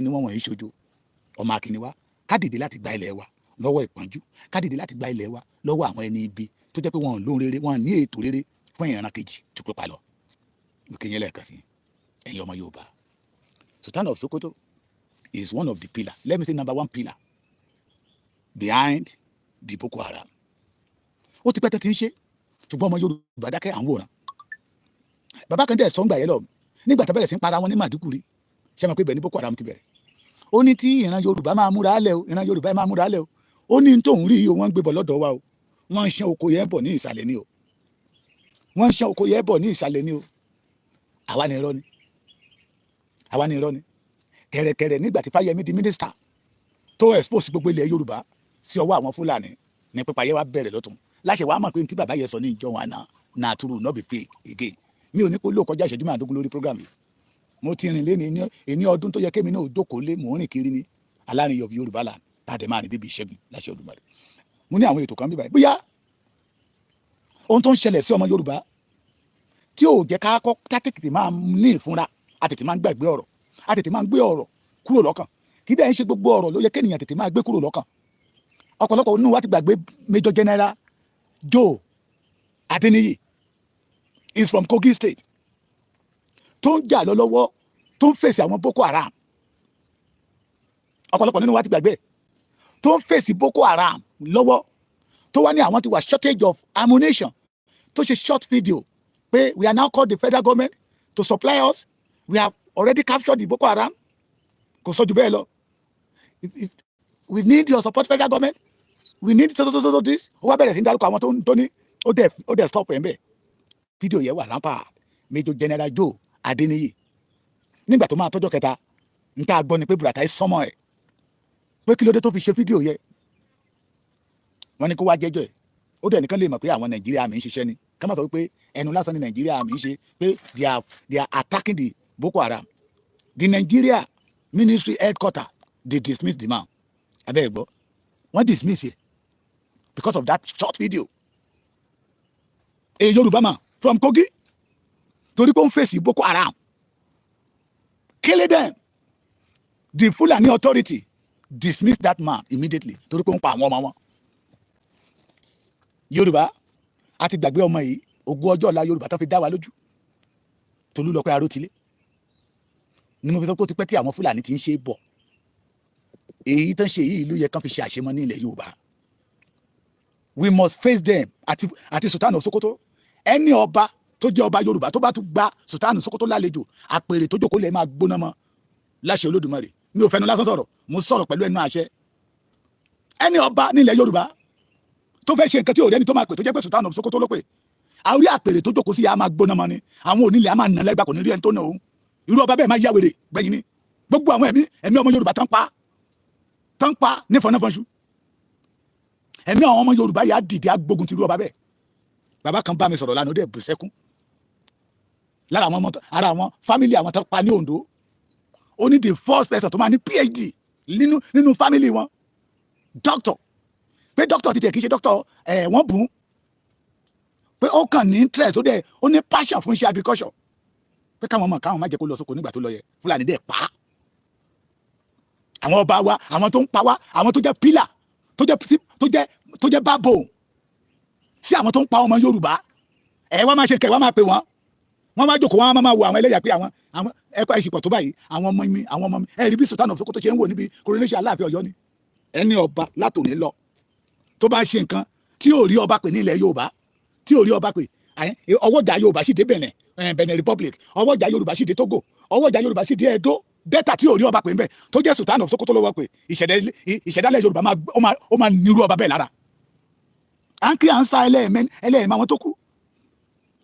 ni wọ́n wọ̀nyí ṣojo. Ọmọ akin ni wá. Ká dìde láti gba ilẹ̀ wa lọ́wọ́ ìpọ́njú, ká dìde láti gba ilẹ̀ wa lọ́wọ́ àwọn ẹni ibi tó jẹ́ pé wọn ò lóhun rere, wọn ò ní ètò rere fún ìran kejì tó pípa lọ. Mo kí yín lẹ́ẹ̀kan sí, ẹ̀yin ọmọ Yorùbá. Sultan of Sokoto is one of the pillar, let me say number one pillar behind the Boko Haram. Ó ti pẹ́ tó ti ń ṣe, ṣùgbọ́n ọmọ Yorùbá dákẹ́, à ń wòran. Bàbá kan dẹ̀ sọ́ngbà yẹn lọ nígbà tó bẹ̀rẹ̀ sí ń para wọn ní Maiduguri. Ṣé mo pé bẹ́ẹ̀ ni Boko Haram ti bẹ̀rẹ̀? Ó ní tí ìran Yorùbá máa múra lẹ̀ o, ìran Yorùbá máa múra lẹ̀ o. Ó ní tóun rí yìí o, wọ́n ń gbé bọ̀ lọ́dọ̀ wa o, wọ́n ń ṣan oko yẹn bọ̀ ní ìsàlẹ̀ ni o, wọ́n ń ṣan oko yẹn bọ̀ ní ìsàlẹ̀ ni o. Àwa ni irọ́ ni, àwa ni irọ́ ni. Kẹ̀rẹ̀kẹ̀rẹ̀, nígbà tí Fáyẹmí di mínísítà tó expose gbogbo ilẹ̀ Yorùbá sí ọwọ́ àwọn Fúlàní ní pípa yẹn wá bẹ̀rẹ̀ lọ́tún láṣẹ. Wàá mọ̀ pé ní tí bàbá yẹn sọ ní ìjọ wọn àná na true, no be fake again. Mi ò ní kó ló kọjá ìṣẹ́jú 15 lórí program yìí. Mo ti rìn lé ní ní ọdún tó yẹ kémi náà jókòó lé. Mò ń rìn kiri ní alárin of Yorùbá land, tá a dẹ̀ máa rìn débi ìṣẹ́gun láṣẹ Olódùmarè. Mo ní àwọn ètò kan bíbáyìí, bóyá ohun tó ń ṣẹlẹ̀ sí ọmọ Yorùbá tí ò jẹ́ ká kọ́ ká tètè máa ní ìfúnra, a tètè máa ń gbàgbé ọ̀rọ̀, a tètè máa ń gbé ọ̀rọ̀ kúrò lọ́kàn. Kì í dẹ̀ ń ṣe gbogbo ọ̀rọ̀ ló yẹ kéèyàn tètè máa gbé kúrò lọ́kàn. Ọ̀pọ̀lọpọ̀ nínú wa ti gbàgbé Major General Joe Adeniyi is from Kogi State, tó ń jà lọ́lọ́wọ́, tó ń fèsì àwọn Boko Haram. Ọ̀pọ̀lọpọ̀ nínú wa ti gbàgbé tó ń fèsì Boko Haram lọ́wọ́, tó wá ní àwọn ti wà shortage of ammunition, tó ṣe short video pé we are now called the federal government to supply us, we have already captured the Boko Haram. Kò sọ ju bẹ́ẹ̀ lọ. If we need your support, federal government, we need so so so so this. Ó wá bẹ̀rẹ̀ sí ní dárúkọ àwọn tó ní. Ó dẹ̀ stop ẹ̀ ń bẹ̀. Fídíò yẹn wà rampart. Major General Joe Adeniyi, nígbà tó máa tọ́jọ́ kẹta n tá a gbọ́ ni pé Buratai sọmọ ẹ̀ pé kí ló dé tó fi ṣe fídíò yẹn. Wọ́n ní kó wá jẹ́jọ́ ẹ̀. Ó dẹ̀ nìkan lè mọ̀ pé àwọn Nàìjíríà mi ń ṣiṣẹ́ ni. Ká má sọ pé ẹnu lásán ni Nàìjíríà mi ń ṣe, pé they are attacking the Boko Haram. The Nigeria ministry headquarter, they dismiss the man. Abẹ́ ẹ̀ gbọ́, wọ́n dismiss ẹ̀ because of that short video. A Yorùbá man from Kogi, torí pé ó ń fèsì Boko Haram, killing them, the Fulani authority dismiss that man immediately torí pé ó ń pa àwọn ọmọ wọn. Yorùbá a ti gbàgbé ọmọ yìí, ogún ọjọ́ ọ̀la Yorùbá tó fi dá wa lójú. Tolúlọpẹ́ Arótilé ni mo fi sọ pé ó ti pẹ́ tí àwọn Fúlàní ti ń ṣe é bọ̀. Èyí tó ń ṣe yìí ló yẹ kán fi ṣe àṣemọ ní ilẹ̀ Yorùbá. We must face them. Àti Sultan of Sokoto, ẹni ọba tó jẹ́ ọba Yorùbá tó bá tún gba Sultan Sokoto lálejò, àpèrè tó jókòó lè máa gbóná mọ́ láṣẹ Olódùmarè. Mi ò fẹnu lásán sọ̀rọ̀, mo sọ̀rọ̀ pẹ̀lú ẹnu àṣẹ. Ẹni ọba nílẹ̀ Yorùbá tó fẹ́ ṣe nǹkan tí ò rẹ́ni tó máa pè, tó jẹ́ pé Sultan of Sokoto ló pè, àórí àpèrè tó jókòó sí yà á máa gbóná mọ́ ni. Àwọn onílẹ̀ á máa nà lẹ́gbàá, kò ní rí ẹni tó nà òun. Irú ọba bẹ́ẹ̀ máa yá wèrè gbẹ̀yìn ni. Gbogbo àwọn ẹ̀mí ọmọ Yorùbá tán pa ní fọnáfọnṣu, ẹ̀mí àwọn ọmọ Yorùbá yà á dìde agbógun ti irú ọba bẹ́ẹ̀. Bàbá kan bá mi sọ̀rọ̀ lánàá, ó dẹ̀ bù sẹ́kún. Lára àwọn ọmọ ara àwọn family àwọn tó pa ní Ondo, ó ní the first person tó máa ní PhD nínú family wọn, doctor, pé doctor ti tẹ̀ kì í ṣe doctor ẹ̀, wọ́n bùn pé ó kàn ní interest, ó dẹ̀ ó ní passion fún iṣẹ́ agriculture, pé káwọn ọmọ káwọn má jẹ́ kó lọ sóko. Nígbà tó lọ yẹ, Fúlàní dẹ̀ pa á. Àwọn ọba wa, àwọn tó ń pa wá, àwọn tó jẹ́ pillar, tó jẹ́ backbone sí àwọn tó ń pa ọmọ Yorùbá, ẹ wá máa ṣe kẹ wá máa pè wọ́n, wọ́n máa jókòó, wọ́n máa wo àwọn ẹlẹ́yà pé àwọn ẹ̀kọ́ ẹ̀sìpọ̀ tó báyìí. Àwọn ọmọ mi, ẹ rí bí Sultan of Sokoto ṣe ń wò níbi coronation Aláàfin Ọ̀yọ́ ni. Ẹni ọba látòní lọ tó bá ṣe nǹkan tí ò rí ọba pè ní ilẹ̀ Yorùbá, tí ò rí ọba pè, ọwọ́jà Yorùbá sì dé Benin, Benin Republic, ọwọ́jà Yorùbá sì dé Togo, ọwọ́jà Yorùbá sì dé Edo, Delta, tí ò rí ọba pè ń bẹ̀, tó jẹ́ Sultan of Sokoto lọ́wọ́ pé ìṣẹ̀dálẹ̀ Yorùbá ó máa nírú ọba bẹ́ẹ̀ lára. À ń kí à ń sa ẹlẹ́ẹ̀mẹ́ àwọn tó kú.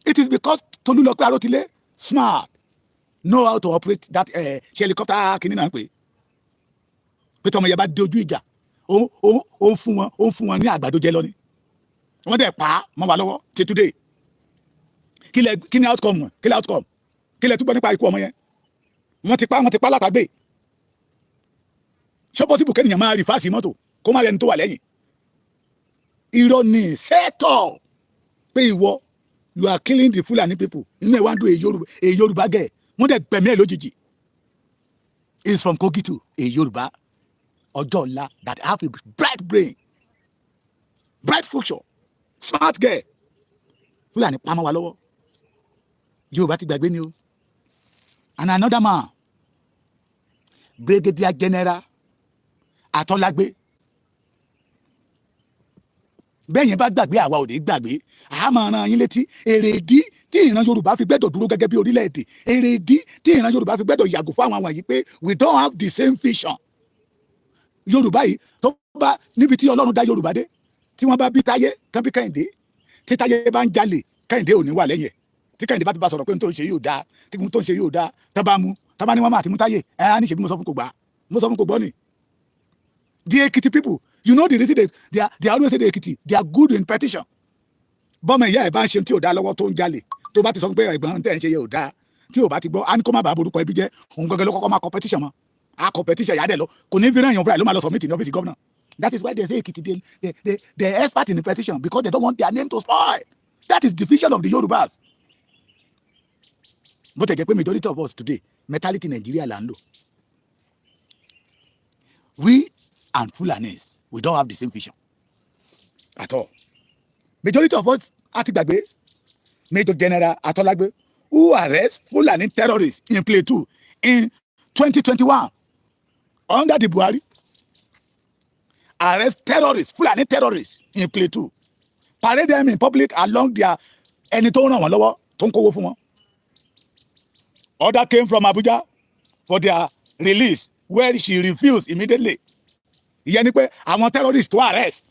It is because Tolúlọpẹ́ Arótilé smart, know how to operate that helicopter kìíní náà ń pè pé tọmọ yẹn bá dé ojú ìjà, ó ń fún wọn ní àgbàdo jẹ lọ ni. Wọ́n dẹ̀ pa á mọ́ wa lọ́wọ́ till today. Kí ni outcome? Kí lẹ outcome? Kí lẹ túbọ̀ nípa ikú ọmọ yẹn? Wọ́n ti pa látàgbé. Ṣé possible kẹ́nìyàn máa reverse mọ́tò kó má rẹni tó wà lẹ́yìn? Irọ́ ni sẹ́tọ̀ pé ìwọ, you are killing the Fulani people. Inú ẹ̀ wá ń dún èyí Yorùbá gẹ̀. Wọ́n dẹ̀ gbẹ̀mí ẹ̀ lójijì. Is from Kogi too, a Yorùbá ọjọ́ ọ̀la that have a bright brain, bright future, smart girl. Fúlàní pamọ́ wa lọ́wọ́. Yorùbá ti gbàgbé ni o. And another man, Brigadier General Atọ́lágbé. Bẹ́ẹ̀ yẹn bá gbàgbé, àwa ò ní gbàgbé. A máa ran yín létí èrè ìdí tí ìran Yorùbá fi gbẹ́dọ̀ dúró gẹ́gẹ́ bí orílẹ̀-èdè, èrè ìdí tí ìran Yorùbá fi gbẹ́dọ̀ yàgò fún àwọn wọ̀nyí pé we don't have the same vision. Yorùbá yìí, tó bá níbi tí Ọlọ́run dá Yorùbá dé, tí wọ́n bá bí Táyé kán bí Kẹ́hìndé, tí Táyé bá ń jalè, Kẹ́hìndé ò ní wà lẹ́yìn ẹ̀. Tí Kẹ́hìndé bá ti bá sọ̀rọ̀ pé n tó ń ṣe yóò dáa, tí n tó ń ṣe yóò dáa, tá bá mú, tá bá ní wọ́n máa ti mú Táyé ẹ̀ á ní ṣe bí mo sọ fún kò gbà, mo sọ fún kò gbọ́ ni. The Ekiti people, you know the reason they always say the Ekiti, they are good in petition. Bọ́mọ ìyá ẹ̀ bá ń ṣe tí ò dáa lọ́wọ́, tó ń jalè, tó bá ti sọ pé ẹ̀gbọ́n tẹ̀ ń ṣe yẹ ò dáa, tí ò bá ti gbọ́, á ní kó má bàa borúkọ ẹbí jẹ́. Òun gangan ló kọ́kọ́ máa competition mọ́. A competition yà á dẹ̀ lọ, kò ní fi ràn yàn fúnra ẹ̀, ló máa lọ submit ní ọ́fíìsì gómìnà. That is why they say Ekiti, they expert in the petition, because they don't want their name to spoil. That is the vision of the Yorubas. Bó tẹ̀ jẹ́ pé majority of us today, mentality Nigeria là ń lò. We and Fulanis, we don't have the same vision at all. Majority of us a ti gbàgbé Major General Atolagbe, who arrest Fulani terrorists in Plateau in 2021 under the Buhari. Arrest terrorists, Fulani terrorists in Plateau, parade them in public along their ẹni tó ń ràn wọ́n lọ́wọ́, tó ń kówó fún wọn. Order came from Abuja for their release, where she refused immediately. Ìyẹn ni pé àwọn terrorists tó arrest,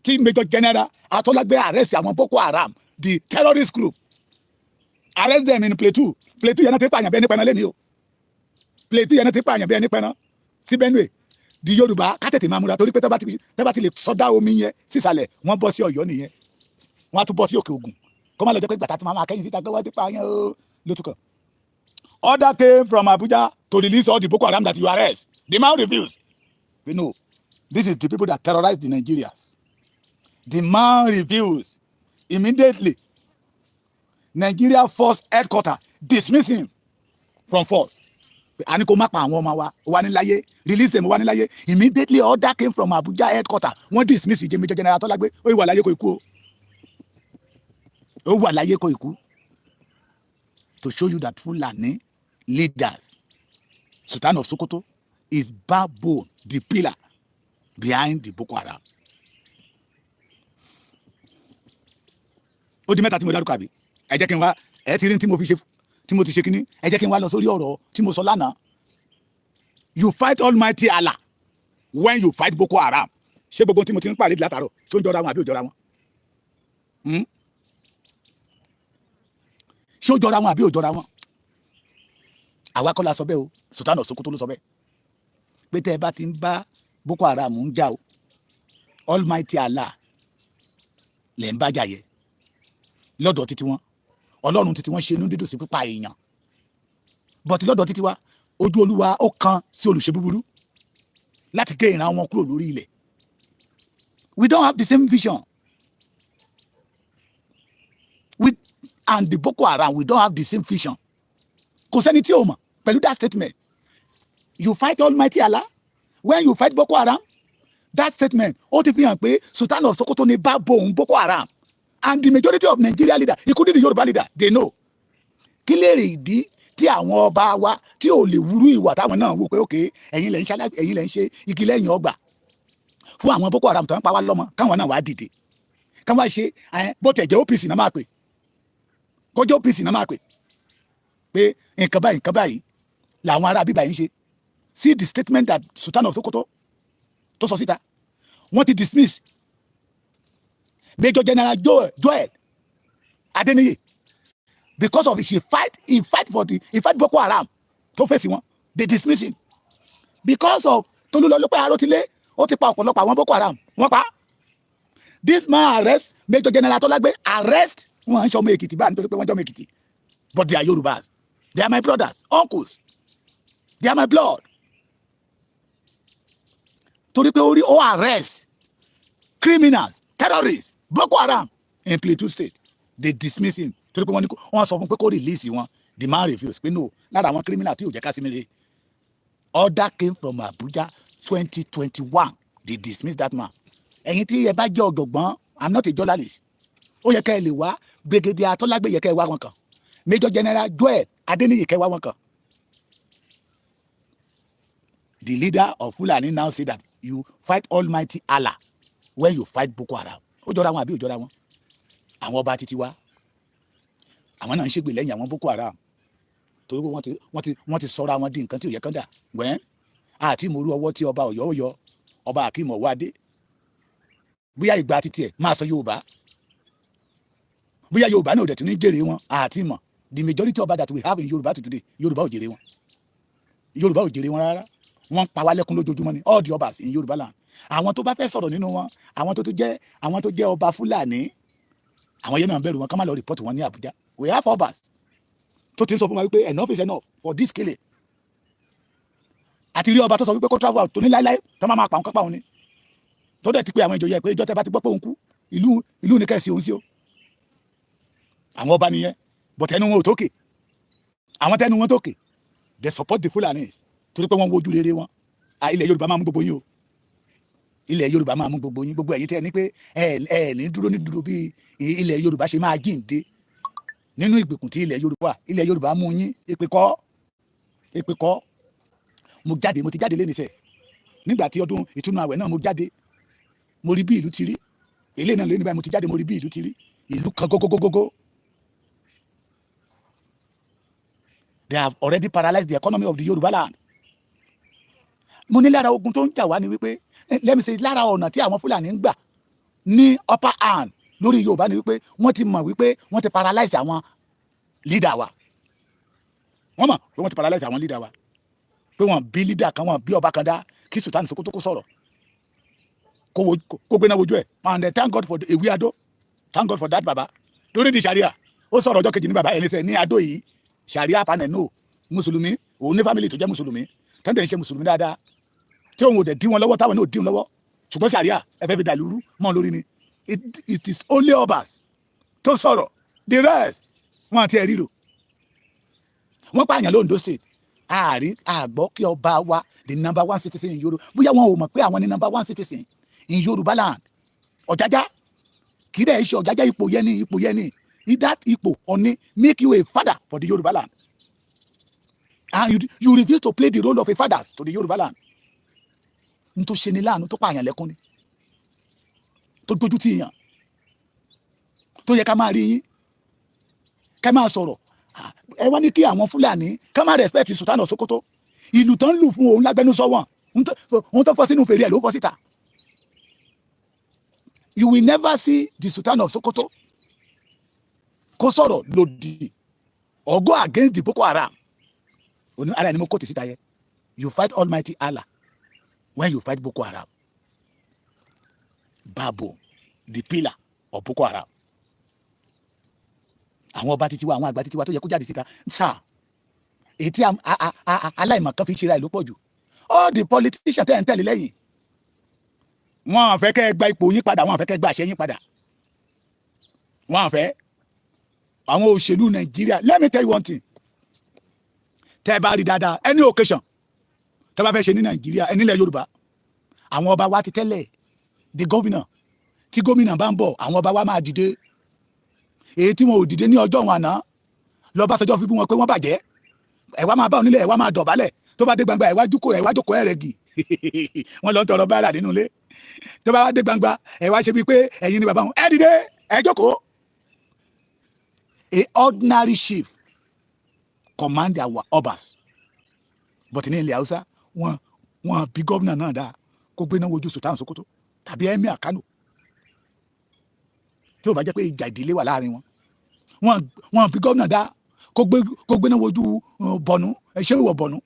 tí Major General Atọ́lágbé arrest àwọn Boko Haram, the terrorist group, arrest them in Plateau. Plateau yẹn náà ti pààyàn bí ẹni pẹran lẹ́ni o. Plateau yẹn náà ti pààyàn bí ẹni pẹran sí Benue. Di Yorùbá, ká tètè máa múra, torí pé tẹ́ bá ti lè sọdá omi yẹn sísàlẹ̀, wọ́n bọ́ sí Ọ̀yọ́ nìyẹn, wọ́n á tún bọ́ sí Òkè Ògùn. Kó má lọ jẹ́ pé gbàtà tó máa kẹ́yìn síta pé wọ́n ti pààyàn o lótú kan. Order came from Abuja to release all the Boko Haram that you arrest. The man refused. We know this is the people that terrorize the Nigerians. The man refused. Immediately, Nigeria Force headquarters dismiss him from force. A ní kó má pa àwọn ọmọ wa, wà ní láyé, release them, wà ní láyé. Immediately, order came from Abuja headquarters, wọ́n dismiss ìjẹ́ Major General Atọ́lágbé. Ó wà láyé, kò ikú o. Ó wà láyé, kò ikú. To show you that Fulani leaders, Sultan of Sokoto is backbone, the pillar behind the Boko Haram. Ó di mẹ́ta tí mo dárúkọ, àbí? Ẹ jẹ́ kí n wá, ẹ ti rí tí mo fi ṣe, tí mo ti ṣe kínní. Ẹ jẹ́ kí n wá lọ sórí ọ̀rọ̀ tí mo sọ lánàá. You fight Almighty Allah when you fight Boko Haram. Ṣé gbogbo tí mo ti ń pàdé látàárọ̀, ṣó ń jọra wọn àbí ò jọra wọn? Ṣé ó jọra wọn àbí ò jọra wọn? Àwa kọ́ la sọ bẹ́ẹ̀ o. Sultan of Sokoto ló sọ bẹ́ẹ̀ pé tẹ́ ẹ bá ti ń bá Boko Haram ń jà o, Almighty Allah lẹ̀ ń bá jà yẹ. Lọ́dọ̀ títí wọn, Ọlọ́run títí wọn ṣe inú dídùn sí pípa èèyàn, but lọ́dọ̀ títí wa, ojú Olúwa ó kan sí olùṣe búburú láti gé ìran wọn kúrò lórí ilẹ̀. We don't have the same vision. We and the Boko Haram, we don't have the same vision. Kò sẹ́ni tí o mọ̀ pẹ̀lú that statement. You fight Almighty Allah when you fight Boko Haram. That statement, ó ti fi hàn pé Sultan of Sokoto ní backbone Boko Haram, and the majority of Nigeria leader, including the Yoruba leader, they know. Kí lè rè ìdí tí àwọn ọba wa tí ò lè wúrú ìwà táwọn náà wò pé ok, ẹ̀yin lẹ̀ ń ṣe, ẹ̀yin lẹ̀ ń ṣe igi lẹ́yìn ọgbà fún àwọn Boko Haram tó ń pa wá lọ́mọ, káwọn náà wá dìde, káwọn wá ṣe bó tẹ̀ jẹ́ OPC náà máa pè, kọjá OPC náà máa pè pé nǹkan báyìí, nǹkan báyìí làwọn ará bíbá yìí ń ṣe. See the statement that Sultan of Sokoto tó sọ síta. Wọ́n ti dismiss Major General Joel Adeniyi because of his fight. He fight Boko Haram tó fèsì wọn. They dismiss him because of Tolúlọpẹ́ Arótilé. Ó ti pa ọ̀pọ̀lọpọ̀ àwọn Boko Haram, wọ́n pa. This man arrest Major General Atọ́lágbé, arrest wọn ń ṣọmọ Èkìtì báyìí nítorí pé wọ́n jọmọ Èkìtì, but they are Yorubas. They are my brothers, uncles. They are my blood. Torí pé orí ó arrest criminals, terrorists, Boko Haram in Plateau State, they dismiss him. Torí pé wọ́n ní wọ́n sọ fún pé kó release wọn, the man refuse pé no, lára àwọn criminal tí yóò jẹ́ ká sí mi rè. Order came from Abuja 2021. They dismissed that man. Ẹ̀yin tí ẹ bá jẹ́ ọ̀jọ̀gbọ́n, I'm not a journalist, ó yẹ ká ẹ lè wá Brigadier Atọ́lágbé, yẹ ká ẹ wá wọn kàn, Major General Joel Adeniyi, kẹ́ wá wọn kàn. The leader of Fulani now say that you fight Almighty Allah when you fight Boko Haram. Ó jọra wọn àbí ó jọra wọn? Àwọn ọba títí wa, àwọn náà ń ṣègbè lẹ́yìn àwọn Boko Haram, torí pé wọ́n ti sọra wọn di nǹkan tí ò yẹ kán dà wẹ́n. Àti ìmọ̀rú ọwọ́ tí ọba Ọ̀yọ́ yọ, ọba Akeem Ọwọ́adé, bóyá ìgbà títí ẹ̀ máa sọ Yorùbá, bóyá Yorùbá náà ò dẹ̀ tún ní jèrè wọn, àti mọ̀. The majority ọba that we have in Yorùbá today, Yorùbá ò jèrè wọn, Yorùbá ò jèrè wọn rárá. Wọ́n ń pa wá lẹ́kún lójoojúmọ́ ni. All the obas in Yorùbá land, àwọn tó bá fẹ́ sọ̀rọ̀ nínú wọn, àwọn tó tún jẹ́ àwọn tó jẹ́ ọba Fúlàní, àwọn yẹn náà ń bẹ̀rù wọn ká má lọ report wọn ní Àbújá. We have obas tó ti ń sọ fún wa wípé enough is enough for this killing. Àti rí ọba tó sọ wípé kó travel out, tó ní láíláí, tó máa pa òun kápá òun ni, tó dẹ̀ ti pé àwọn ìjòyè pé ìjọ tẹ́ bá ti gbọ́ pé òun kú, ìlú ìlú ní kẹ́sì òun sí o. Àwọn ọba nìyẹn, but ẹnu wọn ò tókè. Àwọn tẹnu wọn tókè, they support the Fulanis torí pé wọ́n wojú rere wọn. Ilẹ̀ Yorùbá máa mú gbogbo yín o. Ilẹ̀ Yorùbá máa mú gbogbo yín. Gbogbo ẹ̀yin tẹ́ ẹ ní pé ẹ ẹ ní dúró ní dúró bí ilẹ̀ Yorùbá ṣe máa jíǹde nínú ìgbèkùn tí ilẹ̀ Yorùbá wà, ilẹ̀ Yorùbá mú yín. Èpè kọ́, èpè kọ́. Mo jáde, mo ti jáde lé níṣẹ́ nígbà tí ọdún ìtúnu àwẹ̀ náà, mo jáde, mo rí bí ìlú ti rí. Eléyìí náà lé nígbà mo ti jáde, mo rí bí ìlú ti rí, ìlú kan gógógógógó. They have already paralyzed the economy of the Yorùbá land. Mo ní lára ogun tó ń jà wá ni wípé, let me say, lára ọ̀nà tí àwọn Fúlàní ń gbà ní upper hand lórí Yorùbá ni wípé wọ́n ti mọ̀ wípé wọ́n ti paralyze àwọn leader wa. Wọ́n mọ̀ pé wọ́n ti paralyze àwọn leader wa, pé wọ́n bí leader kan, wọ́n bí ọba kan dá kí Sultan Sokoto kó sọ̀rọ̀, kó gbéná wojú ẹ̀. And thank God for the Ewi Ado, thank God for that baba. Torí di Sharia, ó sọ̀rọ̀ ọjọ́ kejì ní baba ẹni sẹ́ ní Adó yìí, Sharia panel no mùsùlùmí, òun ní family tó jẹ́ mùsùlùmí, tẹ́ńtẹ̀ ń ṣe mùsùlùmí dáadáa, tí òun ò dẹ̀ dí wọn lọ́wọ́, táwọn náà ò dí wọn lọ́wọ́, ṣùgbọ́n Sharia ẹ fẹ́ fi dàlúrú mọ́ lórí ni. It is only obas tó sọ̀rọ̀, the rest wọn àti ẹ̀rí rò. Wọ́n pààyàn lóńdó State, àárí àgbọ́ kí ọba wa, the number one citizen in Yorùbá, bóyá wọn ò mọ̀ pé àwọn ni number one citizen in Yorùbá land. Ọ̀jájá kì í dẹ̀ ṣe ọ̀jájá, ipò yẹn ni, ipò yẹn ni. That ipò Ọ̀ní make you a father for the Yorùbá land, and you refuse to play the role of a father to the Yorùbá land. N tó ṣe ni láàánú, tó pààyàn lẹ́kún ni, tó dójú tì yàn, tó yẹ ká máa rí yín ká máa sọ̀rọ̀. Ẹ wá ní kí àwọn Fúlàní ká má respect Sultan of Sokoto. Ìlú tó ń lù fún òun lágbẹnusọ wọn, òun tó fọ́ sínú fèrè ẹ̀ ló fọ́ síta. You will never see the Sultan of Sokoto kó sọ̀rọ̀ lòdì or go against the Boko Haram. Ara ẹni mo kó tì síta yẹ. You fight Almighty Allah when you fight Boko Haram. Babo, the pillar of Boko Haram. Àwọn ọba títí wa, àwọn àgbà títí wa tó yẹ kó jáde síta sáà, èyí tí aláìmọ̀kan fi ń ṣera ìlú pọ̀ jù. All the politicians tẹ́ ẹ̀ ń tẹ̀lé lẹ́yìn, wọ́n fẹ́ kẹ́ ẹ gba ipò yín padà, wọ́n fẹ́ kẹ́ ẹ gba àṣẹ yín padà, wọ́n fẹ́ àwọn òṣèlú Nàìjíríà. Let me tell you one thing. Tẹ́ ẹ bá rí dáadáa, any occasion tẹ́ bá fẹ́ ṣe ní Nàìjíríà, ẹ nílẹ̀ Yorùbá, àwọn ọba wa ti tẹ́lẹ̀, the governor, tí gómìnà bá ń bọ̀, àwọn ọba wa máa dìde. Èyí tí wọn ò dìde ní ọjọ́ wọn àná, lọ́básanjọ́ fi bú wọn pé wọ́n bàjẹ́. Ẹ wá máa bá onílẹ̀, ẹ wá máa dọ̀bálẹ̀. Tó bá dé gbangba, ẹ wá jókòó, ẹ wá jókòó ẹ̀rẹ̀gì. Wọ́n lọ ń tọrọ báárà nínú ilé. Tó bá wá dé gbangba, ẹ wá ṣe bíi pé ẹ̀yin ni bàbá wọn, ẹ dìde, ẹ jókòó. A ordinary chief command our obas, but ní ilẹ̀ Haúsá, wọn bí gómìnà náà dáa kó gbéná wojú Sultan Sokoto tàbí Emir Kano, tí ó bá jẹ́ pé ìjà ìdílé wà láàrin wọn. Wọn bí gómìnà dáa kó gbéná wojú Bọ̀nú, ṣé ìwọ̀ Bọ̀nú.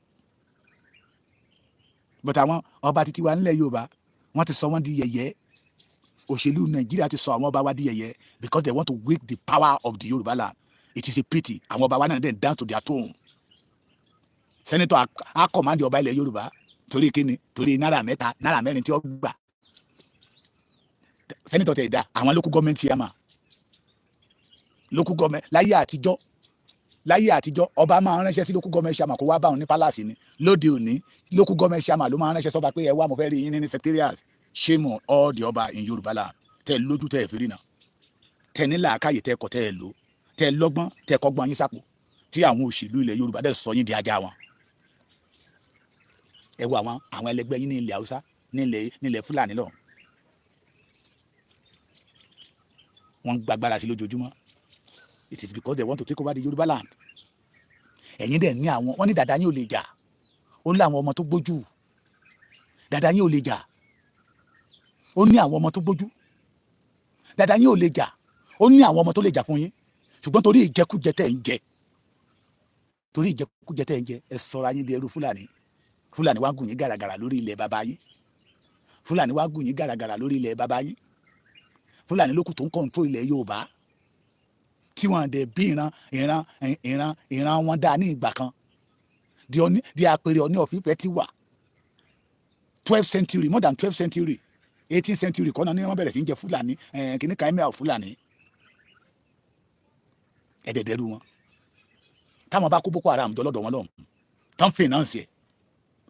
But àwọn ọba títí wa nílẹ̀ Yorùbá, wọ́n ti sọ wọ́n di yẹ̀yẹ́. Òṣèlú Nàìjíríà ti sọ àwọn ọba wa di yẹ̀yẹ́ because they want to weak the power of the Yorùbá land. It is a pity. Àwọn ọba wa náà dẹ̀ down to their tone. Senator á command ọba ilẹ̀ Yorùbá torí kíni? Torí náírà 3, náírà 4 tí ó gbà. Senator tẹ̀ dá àwọn local government chairman, local government láyé àtijọ́. Láyé àtijọ́, ọba máa ń ránṣẹ́ sí local government chairman kó wá bá òun ní palace ni. Lóde òní, local government chairman ló máa ń ránṣẹ́ sọ́ba pé ẹ wá, mo fẹ́ rí yín ní secretariat. Shame on all the ọba in Yorùbá land. Tẹ lójú, tẹ fi rí náà, tẹ ní làákàyè, tẹ kọ, tẹ lò, tẹ lọ́gbọ́n, tẹ kọ́gbọ́n yín sápò, tí àwọn òṣèlú ilẹ̀ Yorùbá dẹ̀ sọ yín di ajá wọn. Ẹ wo àwọn ẹlẹgbẹ́ yín ní ilẹ̀ Haúsá, nílẹ̀ Fúlàní lọ, wọ́n ń gbàgbára sí lójoojúmọ́. It is because they want to take over the Yorùbá land. Ẹ̀yin dẹ̀ ní àwọn, wọ́n ní dàda yín ò lè jà, ó ní àwọn ọmọ tó gbójú. Dàda yín ò lè jà, ó ní àwọn ọmọ tó gbójú. Dàda yín ò lè jà, ó ní àwọn ọmọ tó lè jà fún yín. Ṣùgbọ́n torí ìjẹkújẹ tẹ̀ ń jẹ, torí ìjẹkújẹ tẹ̀ ń jẹ, ẹ sọra yín di ẹrú Fúlàní. Fúlàní wá gùn yín gàràgàrà lórí ilẹ̀ bàbá yín. Fúlàní wá gùn yín gàràgàrà lórí ilẹ̀ bàbá yín. Fúlàní lókù tó ń control ilẹ̀ Yorùbá, tí wọ́n dẹ̀ bí ìran wọn dá ní ìgbà kan. Di àpèrè Ọọ̀ni of Ifẹ̀ ti wà 12th century, more than 12th century, 18th century kọ́nà ní wọ́n bẹ̀rẹ̀ sí í jẹ Fúlàní kìnnì kan, emir of Fúlàní. Ẹ̀dẹ̀dẹ̀rú wọn táwọn bá kó Boko Haram jọ lọ́dọ̀ wọn lọ́hùn tán, finance ẹ̀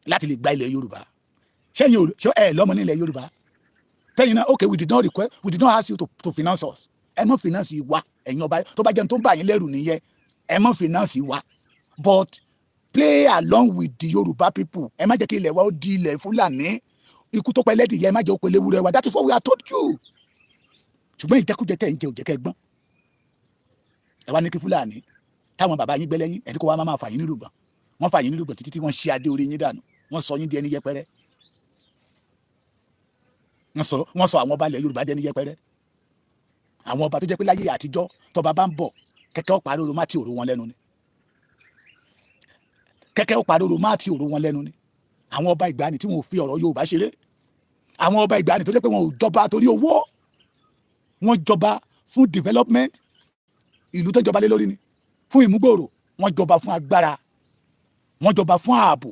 láti lè gba ilẹ̀ Yorùbá. Ṣẹ́yìn ṣé ẹ lọ́mọ ní ilẹ̀ Yorùbá tẹ́yìn náà? Okay, we did not request, we did not ask you to finance us. Ẹ mọ́ finance wa. Ẹ̀yin ọba, tó bá jẹun tó ń bà yín lẹ́rù nìyẹn, ẹ mọ́ finance wa, but play along with the Yorùbá people. Ẹ má jẹ́ kí ilẹ̀ wa ó di ilẹ̀ Fúlàní. Ikú tó pẹ́ lẹ́dìyẹ, ẹ má jẹ́ ó pẹ̀lẹ́ wúrẹ́ wa. That is what we are told you. Ṣùgbọ́n ìjẹkújẹ tẹ̀ ń jẹ ò jẹ́ kẹ́ gbọ́n. Ẹ wá ní kí Fúlàní táwọn bàbá yín gbẹ́ lẹ́yìn ẹni kó wá máa fà yín nírùgbọ̀n. Wọ́n fà yín nírùgbọ̀n títí tí wọ́n ṣe adé orí yín dànù. Wọ́n sọ yín di ẹni yẹpẹrẹ. Wọ́n sọ àwọn ọba ilẹ̀ Yorùbá di ẹni yẹpẹrẹ. Àwọn ọba tó jẹ́ pé láyé àtijọ́, tọba bá ń bọ̀, kẹ́kẹ́ ó parí oró má ti òró wọn lẹ́nu ni. Kẹ́kẹ́ ó parí oró má ti òró wọn lẹ́nu ni. Àwọn ọba ìgbàanì tí wọn ò fi ọ̀rọ̀ Yorùbá ṣeré, àwọn ọba ìgbàanì tó jẹ́ pé wọn ò jọba torí owó, wọ́n jọba fún development ìlú tó jọba lé lórí ni, fún ìmúgbòòrò. Wọ́n jọba fún agbára, wọ́n jọba fún ààbò,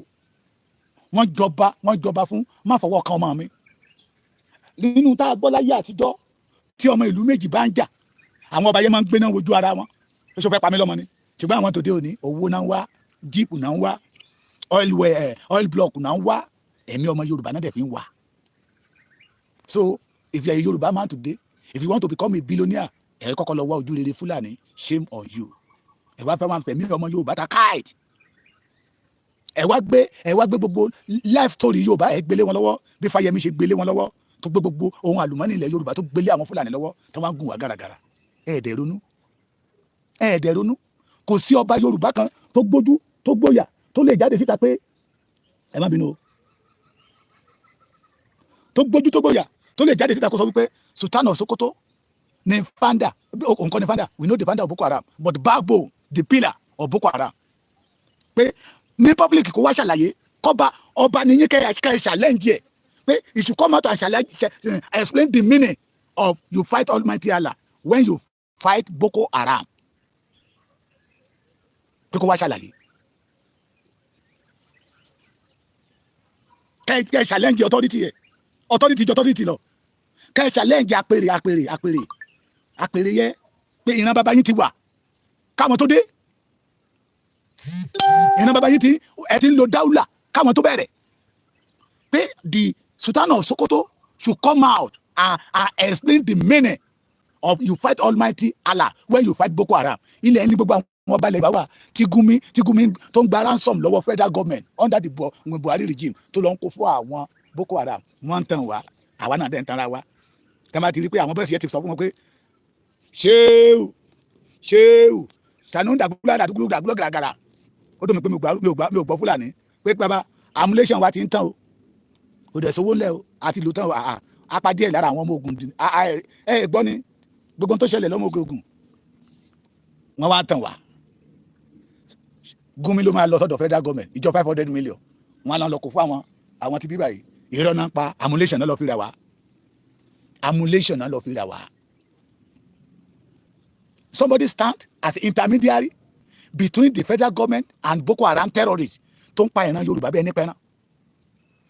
wọ́n jọba fún má fọwọ́ kan ọmọ mi. Nínú tá a gbọ́ láyé àtijọ́, tí ọmọ ìlú méjì bá ń jà, àwọn ọba yẹn máa ń gbéná wojú ara wọn. Ó ṣe fẹ́ pa mí lọ́mọ ni. Ṣùgbọ́n àwọn tòde òní, owó náà ń wá, jeep náà ń wá, oil well, oil block náà ń wá. Ẹ̀mí ọmọ Yorùbá náà dẹ̀ fi ń wá. So if you are a Yorùbá man today, if you want to become a billionaire, ẹ kọ́kọ́ lọ wá ojú rere Fúlàní. Shame on you. Ẹ wá fẹ́ máa fẹ̀mí ọmọ Yorùbá ta kite. Ẹ wá gbé gbogbo life story Yorùbá, ẹ gbélé wọn lọ́wọ́, bí Fáyẹmí ṣe gbélé wọn lọ́wọ́, tó gbé gbogbo ohun àlùmọ́nì ilẹ̀ Yorùbá, tó gbélé àwọn Fúlàní lọ́wọ́, tó wá ń gùn wá gàràgàrà. Ẹ ẹ̀dẹ̀ ronú, ẹ ẹ̀dẹ̀ ronú. Kò sí ọba Yorùbá kan tó gbójú, tó gbóyà, tó lè jáde síta pé ẹ má bínú o, tó gbójú, tó gbóyà, tó lè jáde síta kó sọ wípé Sultan of Sokoto ni founder. Òǹkọ́ ni founder. We know the founder of Boko Haram, but the backbone, the pillar of Boko Haram, pé ní public kó wá ṣàlàyé. Kọ́ba ọba nìyín, kẹ́ ẹ challenge ẹ̀ pé you should come out and challenge, explain the meaning of you fight Almighty Allah when you fight Boko Haram, pé kó wá ṣàlàyé. Kẹ́ ẹ challenge authority ẹ̀, authority jọ authority lọ. Kẹ́ ẹ challenge àpèrè yẹ pé ìran bàbá yín ti wà káwọn tó dé. Ìran bàbá yín ti, ẹ ti ń lo dáúlà káwọn tó bẹ̀rẹ̀, pé the Sultan of Sokoto should come out and explain the meaning of you fight Almighty Allah when you fight Boko Haram. Ilẹ̀ ẹni gbogbo àwọn ọba ilẹ̀ ìbá wà tí Gumi tó ń gba ransom lọ́wọ́ federal government under the Buhari regime, tó lọ ń kó fún àwọn Boko Haram. Wọ́n ń tàn wá, àwa náà dẹ̀ ń tanra wa. Tẹ́ bá ti rí pé àwọn bẹ́ẹ̀ sì yẹ ti sọ fún wọn pé ṣéwù ṣéwù sanu dàgbúlà dàgbúlù dàgbúlù gàràgàrà, ó dùn mí pé mi ò gbọ́ Fúlàní pé bàbá ammunition wa ti ń tán o, kò dẹ̀ sówó ńlẹ̀ o, àti ìlú tán o, apá díẹ̀ lára àwọn ọmọ ogun. Ẹ gbọ́ ni gbogbo tó ṣẹlẹ̀ lọ́mọ ogun, wọ́n wá tàn wá. Gumi ló máa lọ sọ́dọ̀ federal government ìjọ 500 million, wọ́n á lọ kó fún àwọn tí bíbá yìí. Irọ́ náà pa. Ammunition náà lọ fi rà wá, ammunition náà lọ fi rà wá. Somebody stand as intermediary between the federal government and Boko Haram terrorists tó ń pa ìran Yorùbá bí ẹni pẹ́ràn,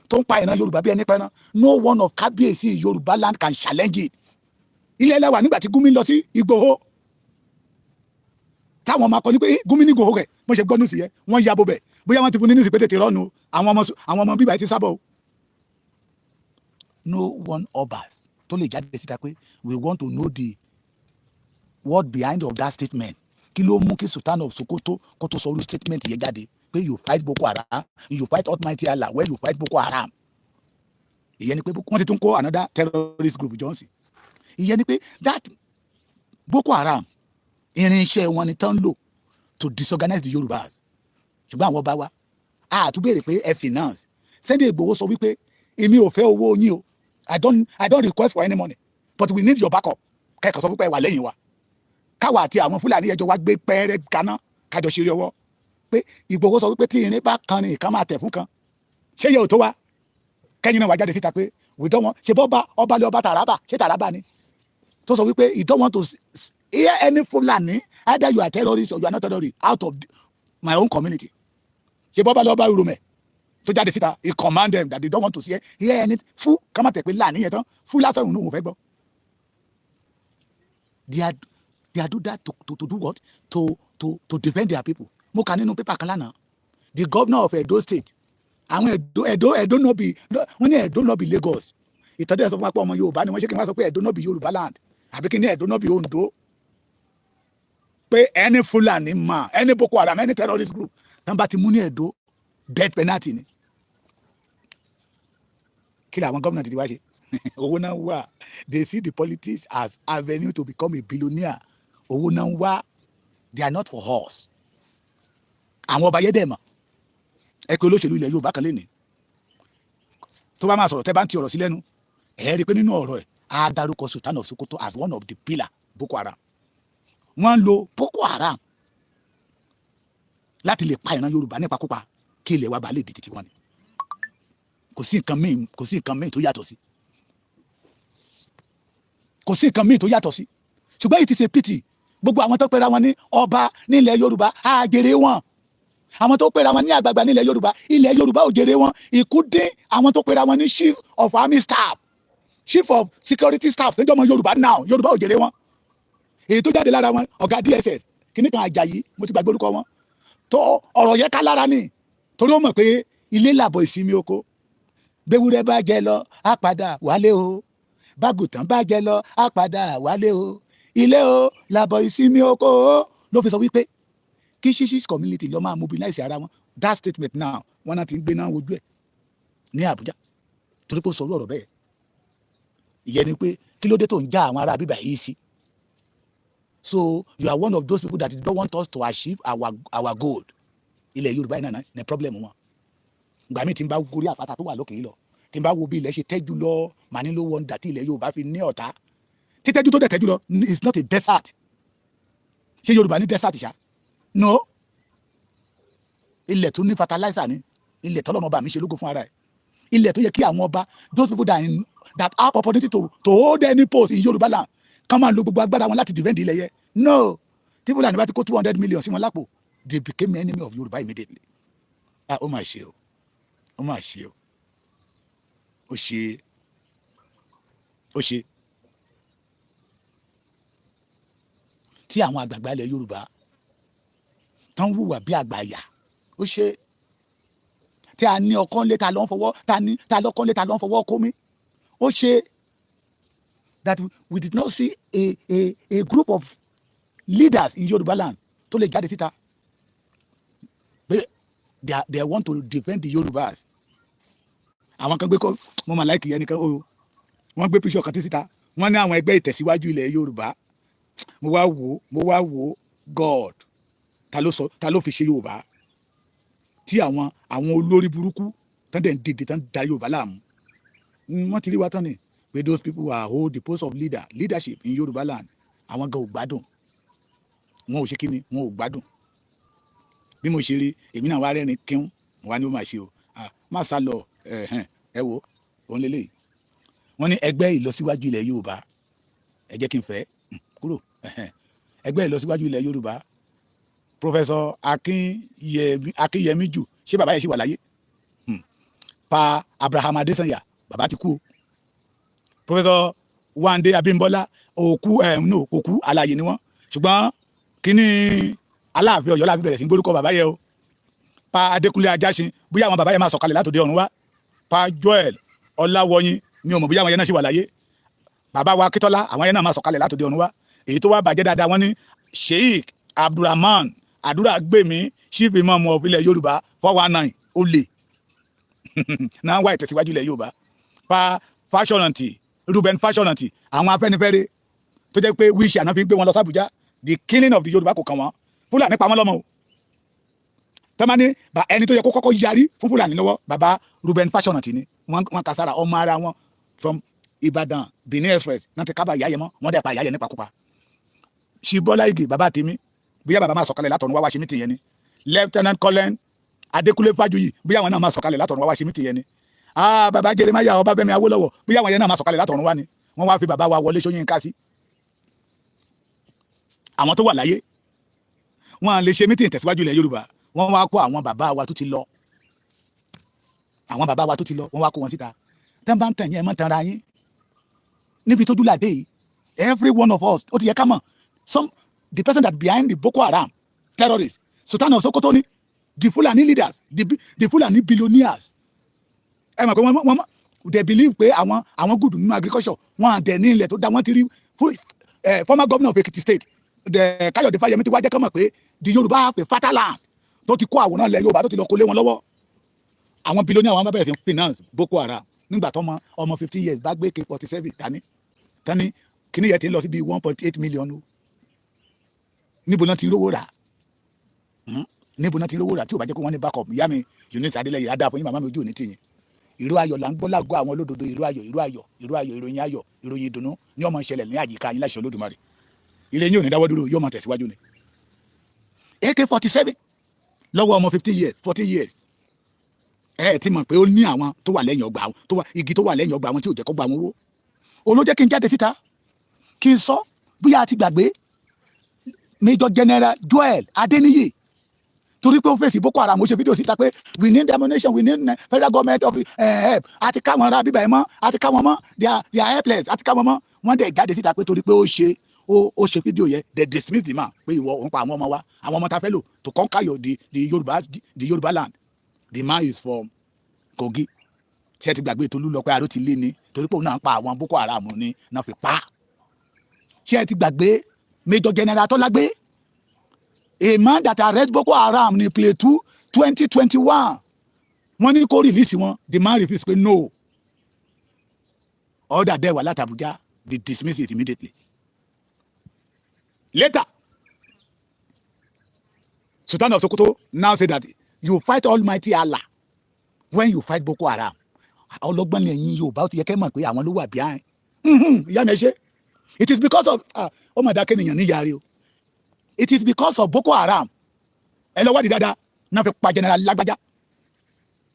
tó ń pa ìran Yorùbá bí ẹni pẹ́ràn. No one of kábíyèsí Yorùbá land can challenge it. Ilé ẹlẹ́wà nígbà tí Gumi lọ sí Ìgbòho. Táwọn ọmọ akọni pé Gumi ní gòhó rẹ̀, wọ́n ṣe gbọ́ news yẹn, wọ́n ya bo bẹ̀. Bóyá wọ́n ti fún ní news pé tètè rọ́ọ̀nù àwọn ọmọ bíbá ti sábọ̀ o. No one obas tó lè jáde síta pé we want to know the word behind of that statement. Kí ló mú kí Sultan of Sokoto kó tó sọ irú statement yẹn jáde pé you fight Boko Haram, you fight Almighty Allah when you fight Boko Haram? Ìyẹn ni pé wọ́n ti tún kó another terrorist group Johnson. Ìyẹn ni pé that Boko Haram, irinṣẹ́ wọn ni tán lò to disorganize the Yorubas. Ṣùgbọ́n àwọn ọba wa a tún béèrè pé ẹ finance Sunday Igboho. Sọ wípé èmi ò fẹ́ owó yín o, I don't request for any money, but we need your backup. Kẹ́kọ̀ọ́ sọ wípé ẹ wà lẹ́yìn wa, káwa àti àwọn Fúlàní ẹjọ́ wa gbé pẹ́ẹ́rẹ́ kaná, kájọ ṣeré ọwọ́. Pé Ìgbòho sọ wípé tí irin bá kan ni ìkan máa tẹ̀ fún kan. Ṣé yẹ ò tó wa kẹ́yìn náà wá jáde síta pé we don't want? Ṣe bọ́ bá ọba lé ọba Tàràbà, ṣé Tàràbà ni tó sọ wípé you don't want to hear any Fulani, either you are terrorist or you are not terrorist, out of my own community? Ṣe bọ́ bá lé ọba Uromẹ tó jáde síta? He command them that they don't want to hear any fún ká má tẹ̀ pé láàní yẹn tán fún lásán òun ò fẹ́ gbọ́. They are do that to do what? To defend their people. Mo kà nínú pépà kan lánàá, the governor of Edo State, àwọn Edo no be, wọ́n ní Edo no be Lagos. Ìtọ́jú ẹ̀ sọ fún wa pé ọmọ Yorùbá ni wọ́n. Ṣé kí n wá sọ pé Edo no be Yorùbá land, àbí kí ní Edo no be Ondo? Pé any Fulani man, any Boko Haram, any terrorist group tán bá ti mú ní Edo, death penalty ni. Kí làwọn gómìnà ti wá ṣe? Owó náà wà. They see the politics as avenue to become a billionaire. Owó náà wà. They are not for us. Àwọn ọba yẹ́dẹ̀ mọ̀. Ẹ pé olóṣèlú ilẹ̀ Yorùbá kan lé ní tó bá máa sọ̀rọ̀, tẹ́ bá ń ti ọ̀rọ̀ sí lẹ́nu, ẹ̀ rí i pé nínú ọ̀rọ̀ ẹ̀, á dárúkọ Sultan of Sokoto as one of the pillar Boko Haram. Wọ́n ń lo Boko Haram láti lè pa ìran Yorùbá nípakúpa, kí ilẹ̀ wa bá lè di títí wọn ni. Kò sí nǹkan míì, kò sí nǹkan míì tó yàtọ̀ sí, kò sí nǹkan míì tó yàtọ̀ sí. Ṣùgbọ́n it is a pity, gbogbo àwọn tó pera wọn ní ọba nílẹ̀ Yorùbá, á jèrè wọn. Àwọn tó pera wọn ní àgbààgbà nílẹ̀ Yorùbá, ilẹ̀ Yorùbá ò jèrè wọn. Ikú dín àwọn tó pera wọn ní chief of army staff, chief of security staff níjọ́ ọmọ Yorùbá now, Yorùbá ò jèrè wọn. Èyí tó jáde lára wọn, ọ̀gá DSS kìnnì kan Àjàyí, mo ti gbàgbé orúkọ wọn, tó ọ̀rọ̀ yẹn ká lára ni, torí ó mọ̀ pé ilé làbọ̀ ìsinmi oko. Béwúrẹ́ bá jẹ lọ, á padà wálé o. Bágùtàn bá jẹ lọ, á padà wálé o. Ilé o làbọ̀ ìsinmi oko o. Ló fi sọ wípé kí Shishi community lọ máa mobilize ara wọn. That statement now, wọn náà ti ń gbé náà wojú ẹ̀ ní Àbújá, torí pé ó sọ ọ̀rọ̀ bẹ́ẹ̀. Ìyẹn ni pé kí ló dé tó ń já àwọn ará bíbà yìí sí? So you are one of those people that don't want us to achieve our goal. Ilẹ̀ Yorùbá yìí náà ní problem wọn. Ìgbà míì tí n bá gorí àpáta tó wà lókè yìí lọ, tí n bá wo bí ilẹ̀ ṣe tẹ́jú lọ, màá ní ló wọ́n dà tí ilẹ̀ Yorùbá fi ní ọ̀tá. Títẹ́jú tó dẹ̀ tẹ́jú lọ is not a desert. Ṣé Yorùbá ní desert ṣá? No. Ilẹ̀ tó ní fertilizer ni ilẹ̀ tọ́lọ́mọba mi ṣe lógo fún ara ẹ̀, ilẹ̀ tó yẹ kí àwọn ọba, those people that have opportunity to hold any post in Yorùbá land, kàn máa lo gbogbo agbára wọn láti defend ilẹ̀ yẹn. No. Tí Fúlàní bá ti kó 200 million sí wọn lápò, they became enemy of Yorùbá immediately. Ah, ó mà ṣe o, ó mà ṣe o. Ó ṣe, ó ṣe. Tí àwọn àgbààgbà ilẹ̀ Yorùbá tán wùwà bí àgbàyà, ó ṣe. Tí a ní ọkọ́ ńlé ta ló ń fọwọ́ ta ní ta lọ́kọ́ ńlé ta ló ń fọwọ́ kó mi, ó ṣe. That we did not see a group of leaders in Yorùbá land tó lè jáde síta pé they want to defend the Yorùbás. Àwọn kan gbé kọ́ mo máa láìkì yẹn nìkan o. Wọ́n gbé píṣọ̀ kan tí síta, wọ́n ní àwọn ẹgbẹ́ ìtẹ̀síwájú ilẹ̀ Yorùbá. Mo wá wò ó, mo wá wò ó. God, ta ló sọ, ta ló fi ṣe Yorùbá tí àwọn olórí burúkú tán dẹ̀ ń dìde, tán da Yorùbá láàmú? Wọ́n ti rí wa tán ni pé those people are hold the post of leadership in Yorùbá land, àwọn gan ò gbádùn. Wọn ò ṣe kí ni, wọn ò gbádùn. Bí mo ṣe rí, èmi náà wá rẹ́rìn kíún. Wá ní ó máa ṣe o, má sá lọ. Ẹ wo òun lélẹ́yìí, wọ́n ní ẹgbẹ́ ìlọsíwájú ilẹ̀ Yorùbá. Ẹ jẹ́ kí n fẹ́ kúrò. Ẹgbẹ́ ìlọsíwájú ilẹ̀ Yorùbá, Professor Akínyẹmí jù. Ṣé bàbá yẹn ṣì wà láyé? Pa Abraham Adesanya, bàbá ti kú o. Professor Wande Abímbọ́lá, òkú ẹ̀ no, òkú alààyè ni wọ́n. Ṣùgbọ́n kíní Aláàfin Ọ̀yọ́ láfi bẹ̀rẹ̀ sí gbórúkọ bàbá yẹn o. Pa Adékúnlé Ajásin, bóyá àwọn bàbá yẹn máa sọ̀kalẹ̀ látòdì ọ̀run wá. Pa Joel Ọláwọyìn, mi ò mọ̀ bóyá àwọn yẹn náà ṣì wà láyé. Bàbá wa Akíntọ́lá, àwọn yẹn náà máa sọ̀kalẹ̀ látòdì ọ̀run wá. Èyí tó wá bàjẹ́ dáadáa, wọ́n ní Sheikh Abdulrahman Àdúràgbèmí, Chief Imam of ilẹ̀ Yorùbá, 419, olè náà wá ìtẹ̀síwájú ilẹ̀ Yorùbá. Pa Fáṣọ̀rántì, Reuben Fáṣọ̀rántì, àwọn Afẹ́nifẹ́re tó jẹ́ pé wíṣì àná fi gbé wọn lọ sàbújá, the killing of the Yorùbá kò kàn wọ́n. Fúlàní pa wọ́n lọ́mọ o. Tọ́mọ ní ẹni tó yẹ kó kọ́kọ́ yarí fún Fúlàní lọ́wọ́, bàbá Reuben Fáṣọ̀rántì ni. Wọ́n kà sára ọmọ ara wọn from Ìbàdàn Benin Express náà ti kábà ìyá yẹn mọ́, wọ́n dẹ̀ pa ìyá yẹn nípakúpa. Ṣì Bọ́lá Ìgè, bàbá tèmi, bóyá bàbá máa sọ̀kalẹ̀ látọ̀run wá wá ṣe meeting yẹn ni. Lieutenant Colonel Adékúnlé Fájuyì, bóyá àwọn náà máa sọ̀kalẹ̀ látọ̀run wá wá ṣe meeting yẹn ni. Ah, bàbá Jeremiah Ọbáfẹ́mi Awólọ́wọ̀, bóyá àwọn yẹn náà máa sọ̀kalẹ̀ látọ̀run wá ni. Wọ́n wá fi bàbá wa Wọlé Ṣóyínká sí. Àwọn tó wà láyé, wọn lè ṣe meeting tẹ̀síwájú ilẹ̀ Yorùbá. Wọ́n wá kó àwọn bàbá wa tó ti lọ, àwọn bàbá wa tó ti lọ, wọ́n wá kó wọn síta. Tẹ́ ń bá ń tàn yín, ẹ mọ́ tanra yín. Níbi tójú làdé yìí, every one of us, ó ti yẹ ká mọ̀ some the person that behind the Boko Haram terrorists. Sultan of Sokoto ni the Fulani leaders, the Fulani billionaires. Ẹ mọ̀ pé wọ́n they believe pé àwọn good nínú agriculture. Wọ́n à dẹ̀ ní ilẹ̀ tó dá. Wọ́n ti rí former governor of Ekiti State, the Káyọ̀dé Fáyẹmí, ti wá jẹ́ kọ́ mọ̀ pé the Yorùbá have a fertile land, tó ti kó àwòrán ilẹ̀ Yorùbá, tó ti lọ kó lé wọn lọ́wọ́. Àwọn billionaire, àwọn bá bẹ̀rẹ̀ sí finance Boko Haram. Nígbà tó ọmọ 15 years bá gbé AK-47 dání tání, kíní yẹn ti ń lọ sí bíi 1.8 million o. Níbo náà ti rówó rà? Níbo náà ti rówó rà tí ò bá jẹ́ pé wọ́n ní backup? Ìyá mi Eunice Adélẹ́yẹ, adá fún yín. Màmá mi, ojú òní tì yín. Ìró ayọ̀ là ń gbọ́ lágọ̀ọ́ àwọn olódodo. Ìró ayọ̀, ìró ayọ̀, ìró ayọ̀, ìròyìn ayọ̀, ìròyìn ìdùnnú ní ó máa ṣẹlẹ̀ ní àyíká yín láṣẹ Olódùmarè. Ilé yín ò ní dáwọ́ dúró, yóò máa tẹ̀síwájú ni. AK-47 lọ́wọ́ ọmọ 15 years, 14 years, ẹ ti mọ̀ pé ó ní àwọn tó wà lẹ́yìn ọgbà, tó wà igi tó wà lẹ́yìn ọgbà àwọn tí ò jẹ́ kó gba àwọn owó. Òun ló jẹ́ kí n jáde síta kí n sọ. Bóyá a ti gbàgbé Major General Joel Adeniyi, torí pé ó fèsì Boko Haram, ó ṣe fídíò síta pé we need ammunition, we need federal government of help. Àti káwọn ará bíbá ẹ mọ́, àti káwọn mọ́, they are helpless, àti káwọn mọ́. Wọ́n dẹ̀ jáde síta pé torí pé ó ṣe fídíò yẹn, they dismiss the man pé ìwọ òun pa àwọn ọmọ wa, àwọn ọmọ ta fẹ́ lò to conquer your the Yorùbá land. The man is from Kogi. Tí ẹ ti gbàgbé Tolúlọpẹ́ Arótilé ni, torí pé òun náà ń pa àwọn Boko Haram ni náà fi pa á. Ṣé ẹ ti gbàgbé Major General Tọ́lágbé, a man that arrest Boko Haram ní Plateau 2021? Wọ́n ní kó release wọn, the man refuse pé no. Order dẹ̀ wà láti Abuja, they dismiss it immediately. Later, Sultan of Sokoto now say that you fight Almighty Allah when you fight Boko Haram. Ọlọ́gbọ́n ni ẹ̀yin Yorùbá, ó ti yẹ kẹ́ mọ̀ pé àwọn ló wà behind. Ìyá mi, ẹ ṣe. It is because of, ó mà dákẹ́ nìyẹn níyàrí o. It is because of Boko Haram, ẹ lọ wádìí dáadáa, náà fi pa General Lágbájá.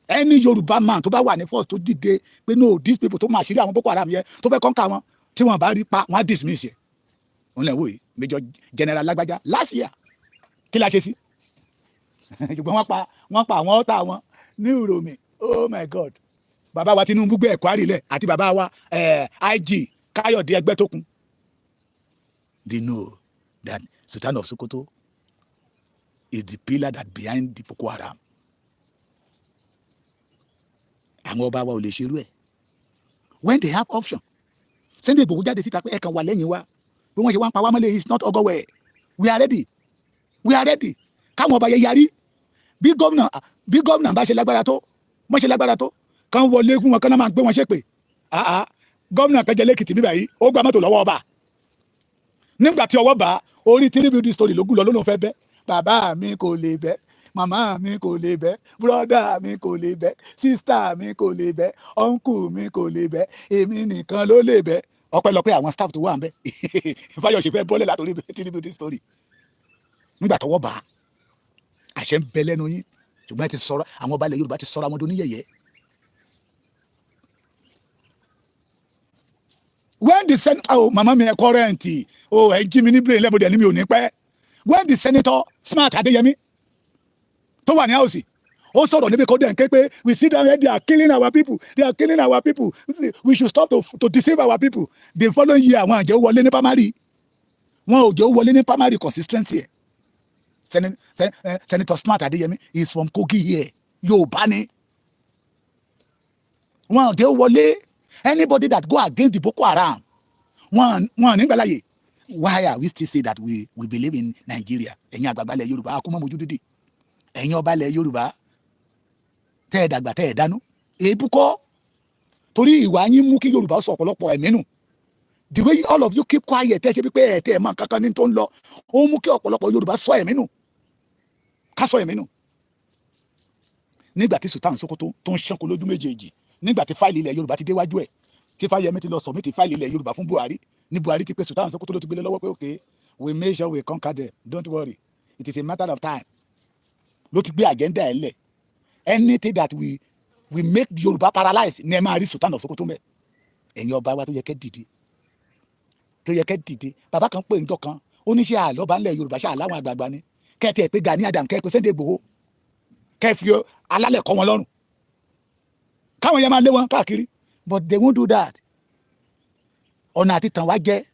Ẹni Yorùbá man tó bá wà ní force tó dìde pé no, these people, tó máa ṣírí àwọn Boko Haram yẹn, tó fẹ́ conquer wọn, tí wọ́n bá rí pa, wọ́n á dismiss yẹ. Òun lè wò yìí, Major General Lágbájá last year, kí la ṣe sí? Ṣùgbọ́n wọ́n pa àwọn ọ̀tá wọn ní Uromi. Oh my God, bàbá wa Tinubu gbé ẹ̀kọ́ àrílẹ̀ àti bàbá wa IG Káyọ̀dé Ẹgbẹ́tókun. They know that Sultan of Sokoto is the pillar that behind the Boko Haram. Àwọn ọba wa ò lè ṣerú ẹ̀ when they have option. Sunday Igboho jáde síta pé ẹ kàn wà lẹ́yìn wa, bí wọ́n ṣe wá ń pa wá mọ́lẹ̀ is not ogowẹ̀. We are ready, we are ready. Káwọn ọba yẹn yarí. Bí gómìnà bá ṣe lágbára tó, wọ́n ṣe lágbára tó, kán wọlé fún wọn, kán náà máa gbé wọn ṣépè. Gómìnà kan jẹ lẹ́kìtì níbà yìí, ó gba mọ́tò lọ́wọ́ ọba. Nígbà tí ọwọ́ bá orí three building story ló gùn lọ, ló fẹ́ bẹ́. Bàbá mi kò lè bẹ́, màmá mi kò lè bẹ́, brother mi kò lè bẹ́, sister mi kò lè bẹ́, uncle mi kò lè bẹ́, èmi nìkan ló lè bẹ́. Ọpẹ́lọpẹ́ àwọn staff tó wà ń bẹ̀. Fáyọ̀ṣe fẹ́ bọ́lẹ̀ látòrí three building story nígbà tọwọ́ bá. Àṣẹ ń bẹ lẹ́nu yín, ṣùgbọ́n ẹ ti sọ̀rọ̀, àwọn ọba ilẹ̀ Yorùbá ti sọ̀rọ̀ àwọn oníyẹ̀yẹ́. When the senator, oh, màmá mi, ẹ current oh, ẹ jí mi ní brain lẹ́bùdẹ̀ ní mi ò ní pẹ́. When the Senator Smart Adéyẹmí tó wà ní house, ó sọ̀rọ̀ níbi kó dẹ̀ ń ké pé we see them here, they are killing our people, they are killing our people, we should stop to deceive our people. The following year, àwọn àjẹ́ wọlé ní primary, wọn ò jẹ́ wọlé ní primary constituency ẹ̀. Senator Smart Adéyẹmí is from Kogi here. Yorùbá ni wọn ò dé wọlé. Anybody that go against the Boko Haram, wọn ní gbàláyè. Why are we still say that we believe in Nigeria? Ẹ̀yin àgbààgbà ilẹ̀ Yorùbá, akúmọ̀ mojú dídì, ẹ̀yin ọba ilẹ̀ Yorùbá, tẹ́ ẹ̀ dàgbà, tẹ́ ẹ̀ dánú èébú kọ́, torí ìwà yín mú kí Yorùbá sọ ọ̀pọ̀lọpọ̀ ẹ̀mí nù. The way all of you keep quiet, tẹ́ ṣe pé ẹ̀ tẹ́ ẹ̀ mọ̀ kankan ní tó ń lọ, ó mú kí ọ̀pọ̀lọpọ̀ Yorùbá sọ ẹ̀mí nù, ká sọ ẹ̀mí nù. Nígbà tí Sultan Sokoto tó ń ṣánko lójú méjèèjì, nígbà tí fáìlì ilẹ̀ Yorùbá ti déwájú ẹ̀, tí Fáyẹmí ti lọ submit fáìlì ilẹ̀ Yorùbá fún Buhari, ní Buhari ti pé Sultan Sokoto, ló ti gbélé lọ́wọ́ pé, "Okay, we make sure we conquer them. Don't worry, it is a matter of time." Ló ti gbé agenda ẹ̀ lẹ̀. Anything that we make Yorùbá paralyze ní ẹ máa rí Sultan of Sokoto mẹ́. Ẹ̀yin ọba wa tó yẹ kẹ́ dìde, tó yẹ kẹ́ dìde. Bàbá kan pè níjọ́ kan, ó ní ṣe àlọ́ba ńlẹ̀ Yorùbá, ṣe àláwọn àgbààgbà ni kẹ́ ẹ pé Gani Adam, kẹ́ ẹ pé Sunday Igboho, kẹ́ ẹ fi alálẹ̀ kọ́ wọn lọ́rùn, káwọn yẹn máa lé wọn káàkiri. But they won't do that. Ọ̀nà àti tàn wá jẹ́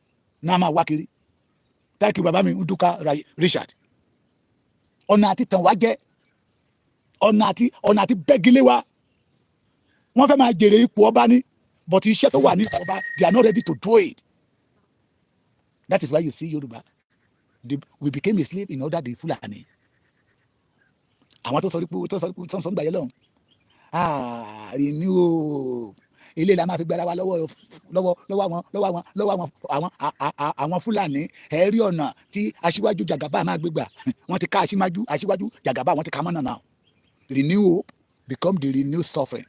náà máa wá kiri. Thank you, bàbá mi Nduka Richard. Ọ̀nà àti tàn wá jẹ́, ọ̀nà àti bẹ́gilé wa. Wọ́n fẹ́ máa jèrè ipò ọba ní, but iṣẹ́ tó wà ní ipò ọba, they are not ready to do it. That is why you see Yorùbá, we became a slave in order the Fulani. Àwọn tó sọ pé tó sọ ń gbà yẹn lọ́hùn, ah, renew o, ilé la máa fi gbára wa lọ́wọ́ lọ́wọ́ lọ́wọ́ àwọn lọ́wọ́ àwọn lọ́wọ́ àwọn àwọn àwọn Fúlàní. Ẹ rí ọ̀nà tí aṣíwájú Jàgàbá máa gbégbà, wọ́n ti ká aṣíwájú Jàgàbá, wọ́n ti ká mọ́nà náà. Renew hope become the renew suffering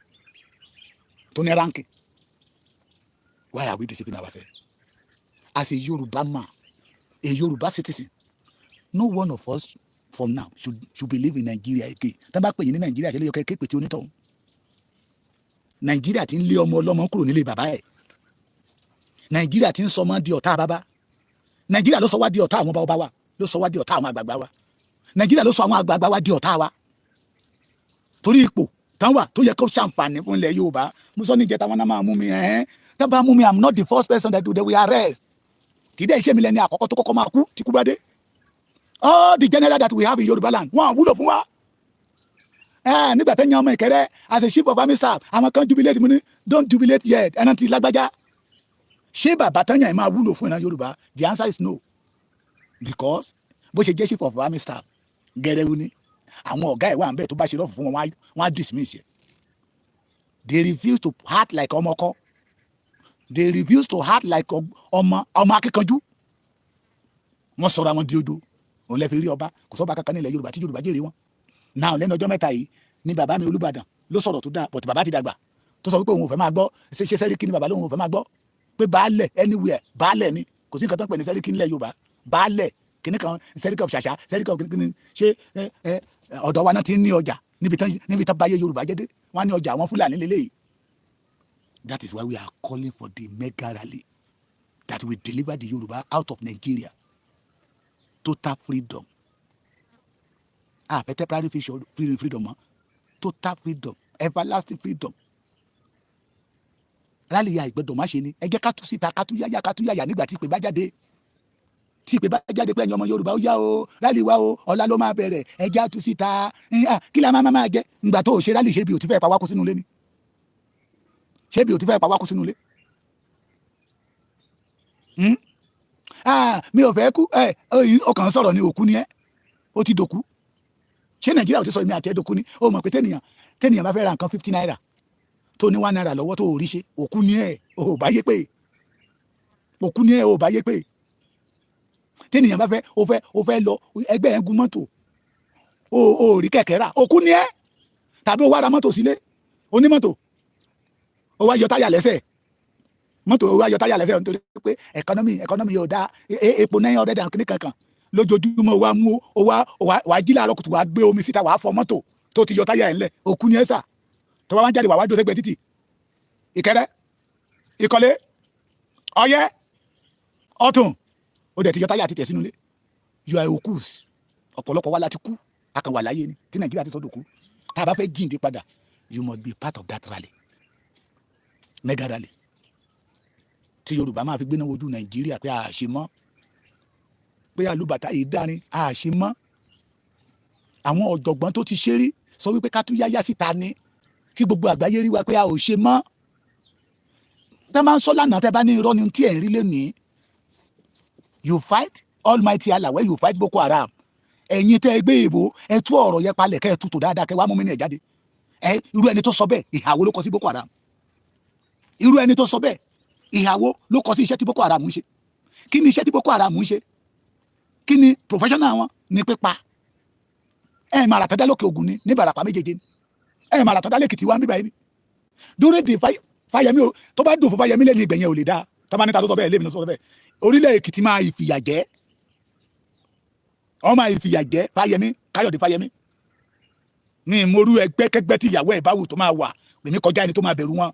tó ní ránkì. Why are we deceiving ourselves? As a Yoruba man, a Yoruba citizen, no one of us from now should believe in Nigeria again. Tá a bá pè yín ní Nàìjíríà, ṣe lè yọ kẹ́ képe tí onítọ̀hún. Nàìjíríà ti ń lé ọmọ ọlọ́mọ kúrò nílé bàbá ẹ̀. Nàìjíríà ti ń sọ ọmọ di ọ̀tá bàbá. Nàìjíríà ló sọ wá di ọ̀tá àwọn bàbá wa, ló sọ wá di ọ̀tá àwọn àgbààgbà wa. Nàìjíríà ló sọ àwọn àgbààgbà wa di ọ̀tá wa, torí ipò tán wà tó yẹ kó ṣàǹfààní fún ilẹ̀ Yorùbá. Mo sọ ní ìjẹta, wọn náà máa mú mi. Ẹ̀hẹ́n, tán bá mú mi, I'm not the first person that they will arrest. Kì í dẹ́ iṣẹ́ mi lẹ́ni àkọ́kọ́ tó kọ́kọ́ máa kú tí kú bá dé. All the general that we have in Yorùbá land, wọn wúlò fún wa. Nígbà tẹ́ yan ọmọ Ìkẹrẹ as a chief of army staff, àwọn kan jubilate. Mo ní, "Don't jubilate yet." Ẹran ti lágbájá, ṣé bàbá tán yàn máa wúlò fún ìran Yorùbá? The answer is no, because bó ṣe jẹ́ chief of army staff, gẹrẹwu ni àwọn ọ̀gá ẹ̀ wà ń bẹ̀. Tó bá ṣe lọ́fù fún wọn, wọ́n á dismiss ẹ̀. They refuse to act like ọmọ ọkọ. They refuse to act like ọmọ akíkanjú. Wọ́n sọ̀rọ̀ àwọn di ojú òun lè fi rí ọba. Kò sọ́ba kankan nílẹ̀ Yorùbá tí Yorùbá jèrè wọn náà. Lẹ́nu ọjọ́ mẹ́ta yìí ni bàbá mi Olúbàdàn ló sọ̀rọ̀ tó dáa, but bàbá ti dàgbà, tó sọ wípé òun ò fẹ́ máa gbọ́ ṣe ṣe sẹ́ríkì ni. Bàbá lóun ò fẹ́ máa gbọ́ pé baálẹ̀ anywhere, baálẹ̀ ni. Kò sí nǹkan tó ń pè ní sẹ́ríkì nílẹ̀ Yorùbá. Baálẹ̀ kìnnì kan, sẹ́ríkì of ṣàṣà, sẹ́ríkì of kìnnì. Ṣé ọ̀dọ̀ wa náà ti ń ní ọjà níbi tán báyé Yorùbá jẹ́ dé? Wọ́n á ní ọjà àwọn Fúlàní lélẹ́yìí. That is why we are calling for the mega rally that will deliver the Yorùbá out of Nigeria. Total freedom. A fẹ́ temporary freedom mọ́. Total freedom, everlasting freedom. Rally ya ìgbẹ́dọ̀ má ṣe ni. Ẹ jẹ́ ká tú síta, ká tú yáyà, ká tú yáyà. Nígbà tí ìpè bá jáde, tí ìpè bá jáde pé ẹ̀yin ọmọ Yorùbá, ó yá o, rally wa o, ọ̀la ló máa bẹ̀rẹ̀, ẹ jẹ́ á tú síta. Kí la máa máa jẹ ǹgbà tó o ṣe rally? Ṣé bí o ti fẹ́ pa wá kó sínú ilé ni? Ṣé bí o ti fẹ́ pa wá kó sínú ilé? Ah, mi ò fẹ́ kú. Ẹ ọkàn sọ̀rọ̀ ni, òkú ni ẹ, ó ti dòkú. Ṣé Nàìjíríà ò ti sọ èmi àti ẹ dòkú ni? Ó mọ̀ pé tẹ́nìyàn bá fẹ́ ra nǹkan 50 naira, tó ní 1 naira lọ́wọ́, tó ò rí ṣe, òkú ni ẹ, ò bá yé pé òkú ni ẹ, ò bá yé pé tẹ́nìyàn bá fẹ́ ó fẹ́ lọ ẹgbẹ́ ẹ̀ ń gun mọ́tò, ó rí kẹ̀kẹ́ rà, òkú ni ẹ. Tàbí ó wá ra mọ́tò sílé onímọ́tò, ó wá yọ táyà lẹ́sẹ̀ mọ́tò, ó wá yọ táyà lẹ́sẹ̀ nítorí pé economy yóò dá. Epo 900 and kìíní kankan lójoojúmọ́, ó wá mú ó wá wá jí láàárọ̀ kùtù, wá gbé omi síta, wàá fọ mọ́tò tó ti yọ táyà ẹ̀ ńlẹ̀. Òkú ni ẹ sà. Tó bá wá ń jáde, wà wá dúró sẹ́gbẹ̀ẹ́ títì. Ìkẹrẹ, Ìkọlé, Ọyẹ́, Ọ̀tún, ó dẹ̀ ti yọ táyà àti tẹ̀ sínú ilé. You are òkú. Ọ̀pọ̀lọpọ̀ wa láti kú, a kàn wà láyé ni tí Nàìjíríà ti sọ́dọ̀ kú. Tá a bá fẹ́ jíǹde padà, you must be part of that rally, mega rally tí Yorùbá máa fi gbéná wojú Nàìjíríà pé a ṣe mọ́, pé àlùbàtà yìí dárin, a ṣe mọ́. Àwọn ọ̀jọ̀gbọ́n tó ti ṣe rí sọ wípé ká tún yáyá síta ni, kí gbogbo àgbáyé rí wa pé a ò ṣe mọ́. Tẹ́ máa ń sọ lánàá, tẹ́ bá ní irọ́ ni tí ẹ̀ ń rí lónìí. You fight Almighty Allah when you fight Boko Haram. Ẹ̀yin tẹ́ ẹ gbé ìbò, ẹ tú ọ̀rọ̀ yẹn palẹ̀, kẹ́ ẹ tutù dáadáa, kẹ́ wàá mú mi ní ẹ̀ jáde. Ẹ irú ẹni tó sọ bẹ́ẹ̀, ìhàwó ló kọ sí Boko Haram? Irú ẹni tó sọ bẹ́ẹ̀, ìhàwó ló kọ sí iṣẹ́ tí Boko Haram ń ṣe? Kí ni iṣẹ́ tí Boko Haram ń ṣe? Kí ni professional wọn? Ní pípa. Ẹ máa ràtàdá lókè Ògùn ni, ní Ìbàràpá méjèèjì ni. Ẹ máa ràtàdá lẹ́kìtì wá ń bíbá yìí ni. Dúró de Fáyẹmí o. Tó bá dùn fún Fáyẹmí lẹ́nu, ìgbẹ̀yẹn ò lè dáa. Tó bá níta tó sọ bẹ́ẹ̀, lèmi ló sọ bẹ́ẹ̀. Orílẹ̀ Èkìtì máa ìfìyà jẹ́, wọ́n máa ìfìyà jẹ́ Fáyẹmí, Káyọ̀dé Fáyẹmí. Ní ìmọ̀rú ẹgbẹ́kẹ́gbẹ́ tí ìyàwó ẹ̀ bá wù tó máa wà, èmi kọjá ẹni tó máa bẹ̀rù wọn.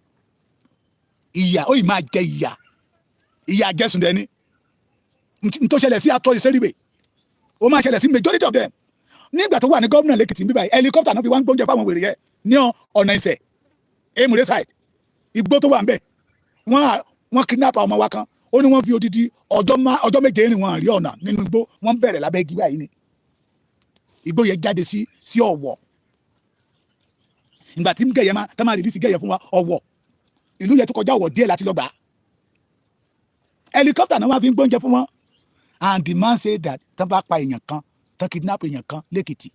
Ìyà ó yìí máa jẹ ìyà, ìyà jẹ́sùn dẹni. N tó ṣẹlẹ̀ sí atọ́ ìsẹ́ríwè, ó máa ṣẹlẹ̀ sí majority of them. Nígbà tó wà ní gómìnà lẹ́kìtì níbí báyìí, helicopter náà fi wá ń gbóúnjẹ fáwọn wèrè yẹn ní ọ̀nà ìsẹ̀ Emure side, igbó tó wà ń bẹ̀. Wọ́n kidnap ọmọ wa kan. Ó ní wọ́n fi odidi ọjọ́ 7 rìn, wọn rí ọ̀nà nínú igbó. Wọ́n bẹ̀rẹ̀ lábẹ́ igi báyìí ni igbó yẹn jáde sí Ọ̀wọ̀. Ìgbà tí gẹ̀yẹ́ máa tá máa release gẹ̀yẹ́ fún wa, Ọ̀wọ̀ ìlú yẹn tó kọjá Ọ̀wọ̀ díẹ̀ láti lọ gbà á. Helicopter náà wọ́n fi ń gbóúnjẹ fún wọn. And the man say that tán bá pa èèyàn kan, tán kidnap èèyàn kan lẹ́kìtì,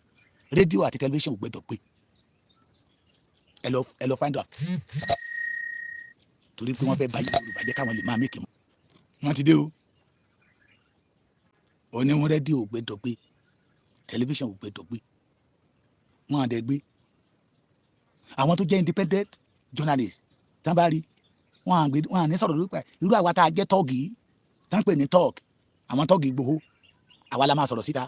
rédíò àti tẹlifíṣàn ò gbẹdọ̀ pé ẹ lọ find out, torí pé wọ́n fẹ́ bá Yorùbá jẹ́ káwọn lè máa make mọ́. Wọ́n ti dé o. Oníwọ̀n rédíò ò gbẹdọ̀ gbé, tẹlifíṣàn ò gbẹdọ̀ gbé, wọ́n á dẹ̀ gbé. Àwọn tó jẹ́ independent journalist, tán bá rí wọn à gbé, wọn à ní sọ̀rọ̀ lórí irú àwa tá a jẹ́ thug yìí, tán pè ní thug, àwọn thug Ìgbòho. Àwa la máa sọ̀rọ̀ síta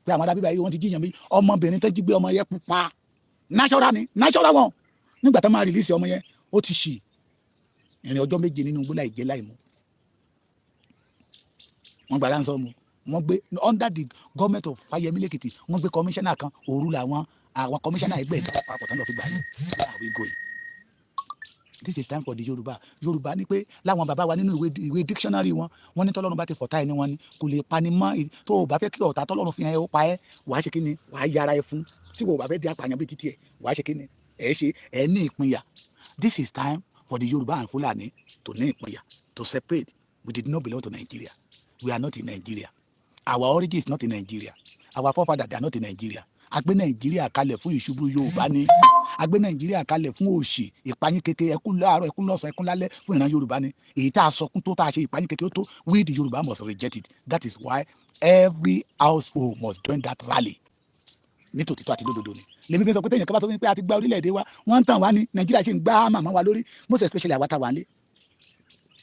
pé àwọn arábíbá yìí, wọ́n ti jíyàn mí. Ọmọbìnrin tó jí gbé, ọmọ yẹn pupa, natural ni, natural wọn. Nígbà tó máa release ọmọ yẹn, ó ti ṣì ìrìn ọjọ́ 7 nínú igbó láì jẹ láì mu. Wọ́n gba ransom. Wọ́n gbé under the government of Fáyẹmí lẹ́kìtì, wọ́n gbé commissioner kan òru làwọn àwọn commissioner ẹgbẹ́ ìjọba papọ̀ tán lọ fi gbà yín. Where are we going? This is time for the Yorùbá. Yorùbá ní pé láwọn bàbá wa nínú ìwé dictionary wọn, wọ́n ní tọ́lọ́run bá ti fọ̀tá ẹni, wọn ni kò lè pani mọ́. Tó o bá fẹ́ kí ọ̀tá tọ́lọ́run fi hàn ẹ́ ó pa ẹ́, wàá ṣe kí ni? Wàá yára ẹ fún. Tí o bá fẹ́ di apààyàn bíi títí ẹ, wàá ṣe kí ni? Ẹ ṣe ẹ ní ìpínyà. This is time for the Yorùbá and Fulani to ní ìpínyà, to separate. We did not belong to Nigeria. We are not in Nigeria. Our origin is not in Nigeria. Our forefathers, they are not in Nigeria. A gbé Nàìjíríà kalẹ̀ fún ìṣubú Yorùbá ni. A gbé Nàìjíríà kalẹ̀ fún òṣì, ìpayín keke, ẹkún láàárọ̀, ẹkún lọ́sàn, ẹkún lálẹ́ fún ìran Yorùbá ni. Èyí tá a sọkún tó, tá a ṣe ìpayín keke tó, we the Yorùbá must reject it. That is why every household must join that rally. Ní tòtítọ́ àti lódodo ni lèmi fi sọ pé téèyàn kan bá tó ní pé a ti gba orílẹ̀-èdè wa, wọ́n ń tàn wá ní. Nàìjíríà ṣì ń gbá àmà mọ́ wa lórí, most especially àwa tá wà nílé.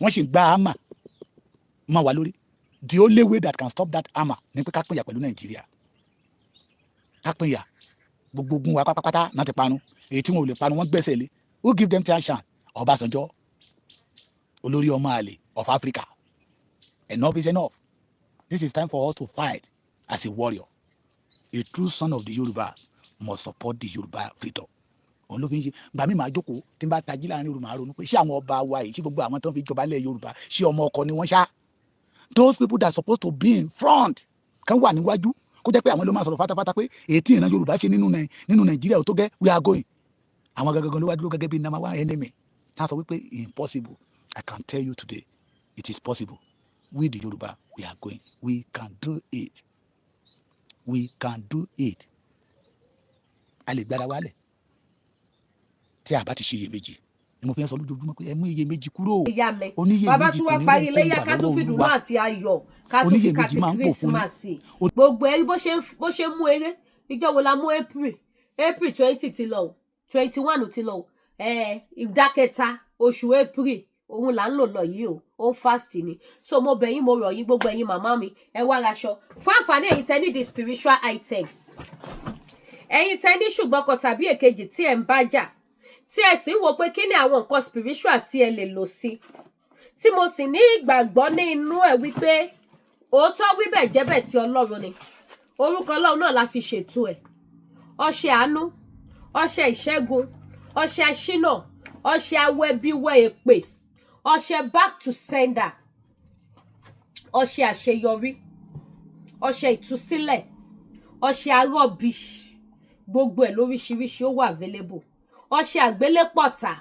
Wọ́n ṣì ń gbá àmà mọ́ wa lórí. The only way that can stop that hammer ni pé ká pínyà pẹ̀lú Nàìjíríà, ká pínyà. Gbogbo ogun wa pátápátá náà ti parun. Èyí tí wọn ò lè parun, wọ́n gbẹ́sẹ̀ lé. Who give them chance? Ọbásanjọ́, olórí ọmọ àlè of Africa. Enough is enough. This is time for us to fight as a warrior. A true son of the Yoruba must support the Yoruba freedom. Òun ló fi ń ṣe gbà mí. Màá jókòó, tí n bá tají láàrin òru, màá ronú pé ṣé àwọn ọba wa yìí, ṣé gbogbo àwọn tó ń fi jọba ilẹ̀ Yorùbá, ṣé ọmọ ọkọ ni wọ́n ṣá? Those people that are supposed to be in front, kan wà níwájú, kó jẹ́ pé àwọn ló máa sọ̀rọ̀ pátápátá pé èyí tí ìran Yorùbá ṣe nínú Nàìjíríà ò tó gẹ́, we are going. Àwọn gangan ló wá dúró gẹ́gẹ́ bí number one enemy tá a sọ wípé impossible. I can tell you today, it is possible. We the Yorùbá, we are going. We can do it. We can do it. A lè gbára wálẹ̀ tí a bá ti ṣe iyèméjì ni mo fi ń sọ lójoojúmọ́ pé ẹ mú iyèméjì kúrò. Ìyá mi. Oníyèméjì Bàbá kò tún wá ní parí wọ́n kó iléyà, gbà ká tún lọ́wọ́ fi dùnú Olúwa. àti ayọ̀, ká tún fi Oníyèméjì kàti máa ń pòfo ni. Kírísímàsì. Gbogbo ẹrí bó ṣe ń mú eré. Ìjọ wo la mú April? April 20 ti lọ o, 21 ti lọ o. Ìdákẹta oṣù April òun là ń lò lọ yìí o. Ó ń fast ni. So mo bẹ̀ yín, mo rọ̀ yín, gbogbo ẹ̀yin màmá mi, ẹ wá raṣọ fún àǹfààní ẹ̀yin tẹ́ ní the spiritual items, ẹ̀yin tẹ́ ní ṣùgbọ́n kan tàbí èkejì tí ẹ̀ ń bá jà, tí ẹ sì ń wo pé kí ni àwọn nǹkan spiritual tí ẹ lè lò sí, tí mo sì ní ìgbàgbọ́ ní inú ẹ̀ wípé òótọ́ wíbẹ̀ jẹ́bẹ̀ tí Ọlọ́run ni. Orúkọ Ọlọ́run náà la fi ṣètò ẹ̀. Ọṣẹ àánú, ọṣẹ ìṣẹ́gun, ọṣẹ aṣínà, ọṣẹ awẹbíwẹ èpè, ọṣẹ back to sender, ọṣẹ àṣeyọrí, ọṣẹ ìtúsílẹ̀, ọṣẹ arọbì. Gbogbo ẹ̀ lóríṣiríṣi, ó wà available. Ọṣẹ àgbélépọ̀tà,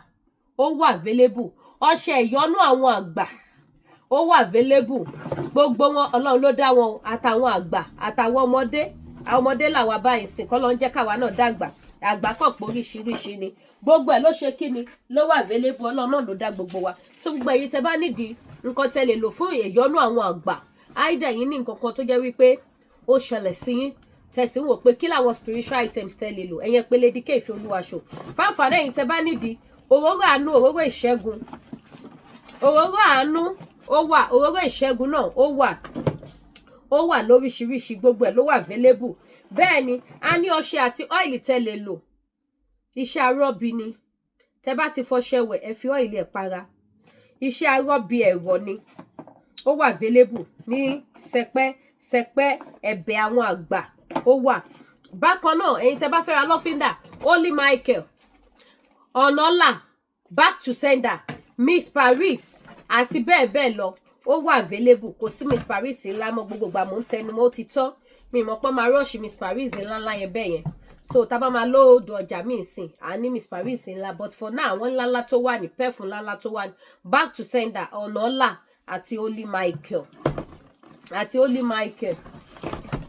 ó wà available. Ọṣẹ ìyọ́nú àwọn àgbà, ó wà available. Gbogbo wọn, Ọlọ́run ló dá wọn, àtàwọn àgbà àtàwọn ọmọdé. Àwọn ọmọdé làwa báyìí sìn kọ́ ló ń jẹ́ káwa náà dàgbà. Àgbà kàn pé oríṣiríṣi ni. Gbogbo ẹ̀ ló ṣe kí ni, ló wà available. Ọlọ́run náà ló dá gbogbo wa. So gbogbo èyí tẹ bá nídìí nǹkan tẹ lè lò fún ìyọ́nú àwọn àgbà, àìdá yín ní nǹkan kan tó jẹ́ wípé ó ṣẹlẹ̀ sí yín, tẹ̀sí ń wò pé kí làwọn spiritual items tẹ lè lò, ẹ̀yẹn pé Lady K Ìfẹ́ Olúwaṣọ. Fáǹfààní ẹ̀yin tẹ bá nídìí òróró àánú, òróró ìṣẹ́gun, òróró àánú ó wà, òróró ìṣẹ́gun náà ó wà, ó wà lóríṣiríṣi. Gbogbo ẹ̀ ló wà available. Bẹ́ẹ̀ ni a ní ọṣẹ àti oil tẹ lè lò. Iṣẹ́ arọ́bí ni. Tẹ bá ti fọṣẹ wẹ̀, ẹ fi oil ẹ̀ para. Iṣẹ́ arọ́bí ẹ̀rọ ni. Ó wà available ní sẹpẹ́ sẹpẹ́. Ẹ̀bẹ̀ àwọn àgbà, ó wà bákan náà. Ẹ̀yin tẹ bá fẹ́ ra lọ́fíńdà, Holy Michael, ọ̀nàlà, Back to Sender, Miss Paris àti bẹ́ẹ̀ bẹ́ẹ̀ lọ, ó wà available. Kò sí Miss Paris ńlá mọ́. Gbogbo ìgbà mò ń tẹnu mọ́, ó ti tán. Mi mọ̀ pé máa rush Miss Paris ńlá ńlá yẹn bẹ́ẹ̀ yẹn. So tá bá máa load ọjà míì sìn, à ní Miss Paris ńlá, but for now, àwọn ńlá ńlá tó wà ní perfume ńlá ńlá tó wà ní Back to Sender, ọ̀nàlà àti Holy Michael, àti Holy Michael,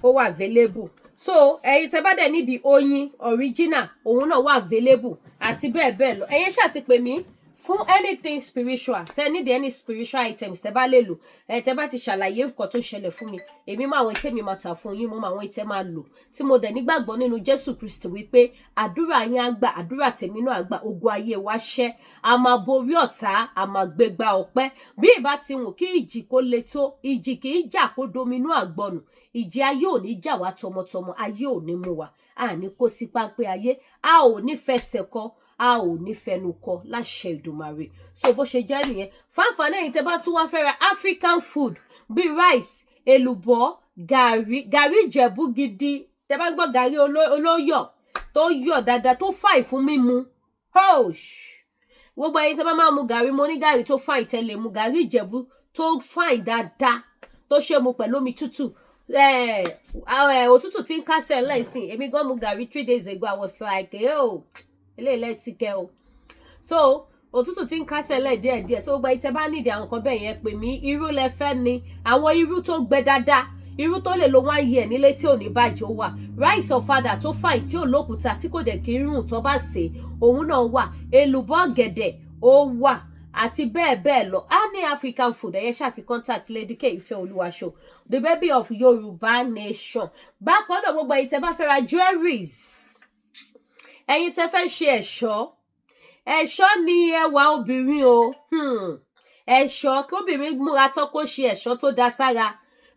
ó wà available. So ẹ̀yin tẹ́ bá dẹ̀ nídìí oyin original, òun náà wà available àti bẹ́ẹ̀ bẹ́ẹ̀ lọ. Ẹ̀yin ṣáà ti pè mí fún anything spiritual tẹ́ nídìí, any spiritual items tẹ́ bá lè lò. Ẹ tẹ́ bá ti ṣàlàyé nǹkan tó ṣẹlẹ̀ fún mi, èmi máa àwọn ìtẹ́ mi máa tà fún yín, mo máa àwọn ìtẹ́ máa lò, tí mo dẹ̀ nígbàgbọ́ nínú Jésù Kristi wípé àdúrà yín á gbà, àdúrà tèmi náà á gbà, ogun ayé wa ṣẹ́, a máa borí ọ̀tá, a máa gbégbá ọpẹ́. Bí ìbá ti wù kí ìjì kó le tó, ìjì kì í jà kó dominú àgbọnù. Ìjì ayé ò ní jà wá tọmọtọmọ, ayé ò ní mú wa, a ní kó sí páńpẹ́ ayé, a ò ní fẹsẹ̀ kọ, a ò ní fẹnu kọ láṣẹ Ìdùmarè. So bó ṣe jẹ́ nìyẹn. Fáǹfààní ẹ̀yin tẹ́ bá tún wá fẹ́ ra African food bíi rice, èlùbọ́, gàrí, gàrí Ìjẹ̀bú gidi, tẹ́ bá gbọ́ gàrí olóyọ̀ tó yọ̀ dáadáa, tó fàì fún mímu. Gbogbo ẹ̀yin tẹ́ bá máa mu gàrí, mo ní gàrí tó fàì tẹ́ lè mu, gàrí Ìjẹ̀bú tó fàì dáadáa, tó ṣe mu pẹ̀lú omi tútù. Òtútù tí ń kásẹ̀ lẹ́sìn. Èmi gan mu gàrí 3 days ago. I was like, oh, eléyìí lẹ́tí kẹ́ o. So òtútù tí ń kásẹ̀ lẹ̀ díẹ̀díẹ̀. So gbogbo ìtẹ́ bá nídìí àwọn nǹkan bẹ́ẹ̀ yẹn, pè mí. Irú lẹ fẹ́ ni, àwọn irú tó gbẹ dáadáa, irú tó lè lo one year nílé tí ò ní bàjẹ́, ó wà. Rice ọ̀fadà tó fàì, tí ò lókùúta, tí kò dẹ̀ kí ń rùn tó bá sè, òun náà wà. Èlùbọ́ gẹ̀dẹ̀, ó wà àti bẹ́ẹ̀ bẹ́ẹ̀ lọ. A ní African food. Ẹ̀yẹ ṣáà ti contact Lady K Ìfẹ́ Olúwaṣọ, the baby of Yorùbá Nation. Bákan náà, gbogbo ẹ̀yin tẹ́ bá fẹ́ ra jewelries, ẹ̀yin tẹ́ fẹ́ ṣe ẹ̀ṣọ́, ẹ̀ṣọ́ ni ẹwà obìnrin o. Ẹ̀ṣọ́ kí obìnrin múra tán, kó ṣe ẹ̀ṣọ́ tó dá sára,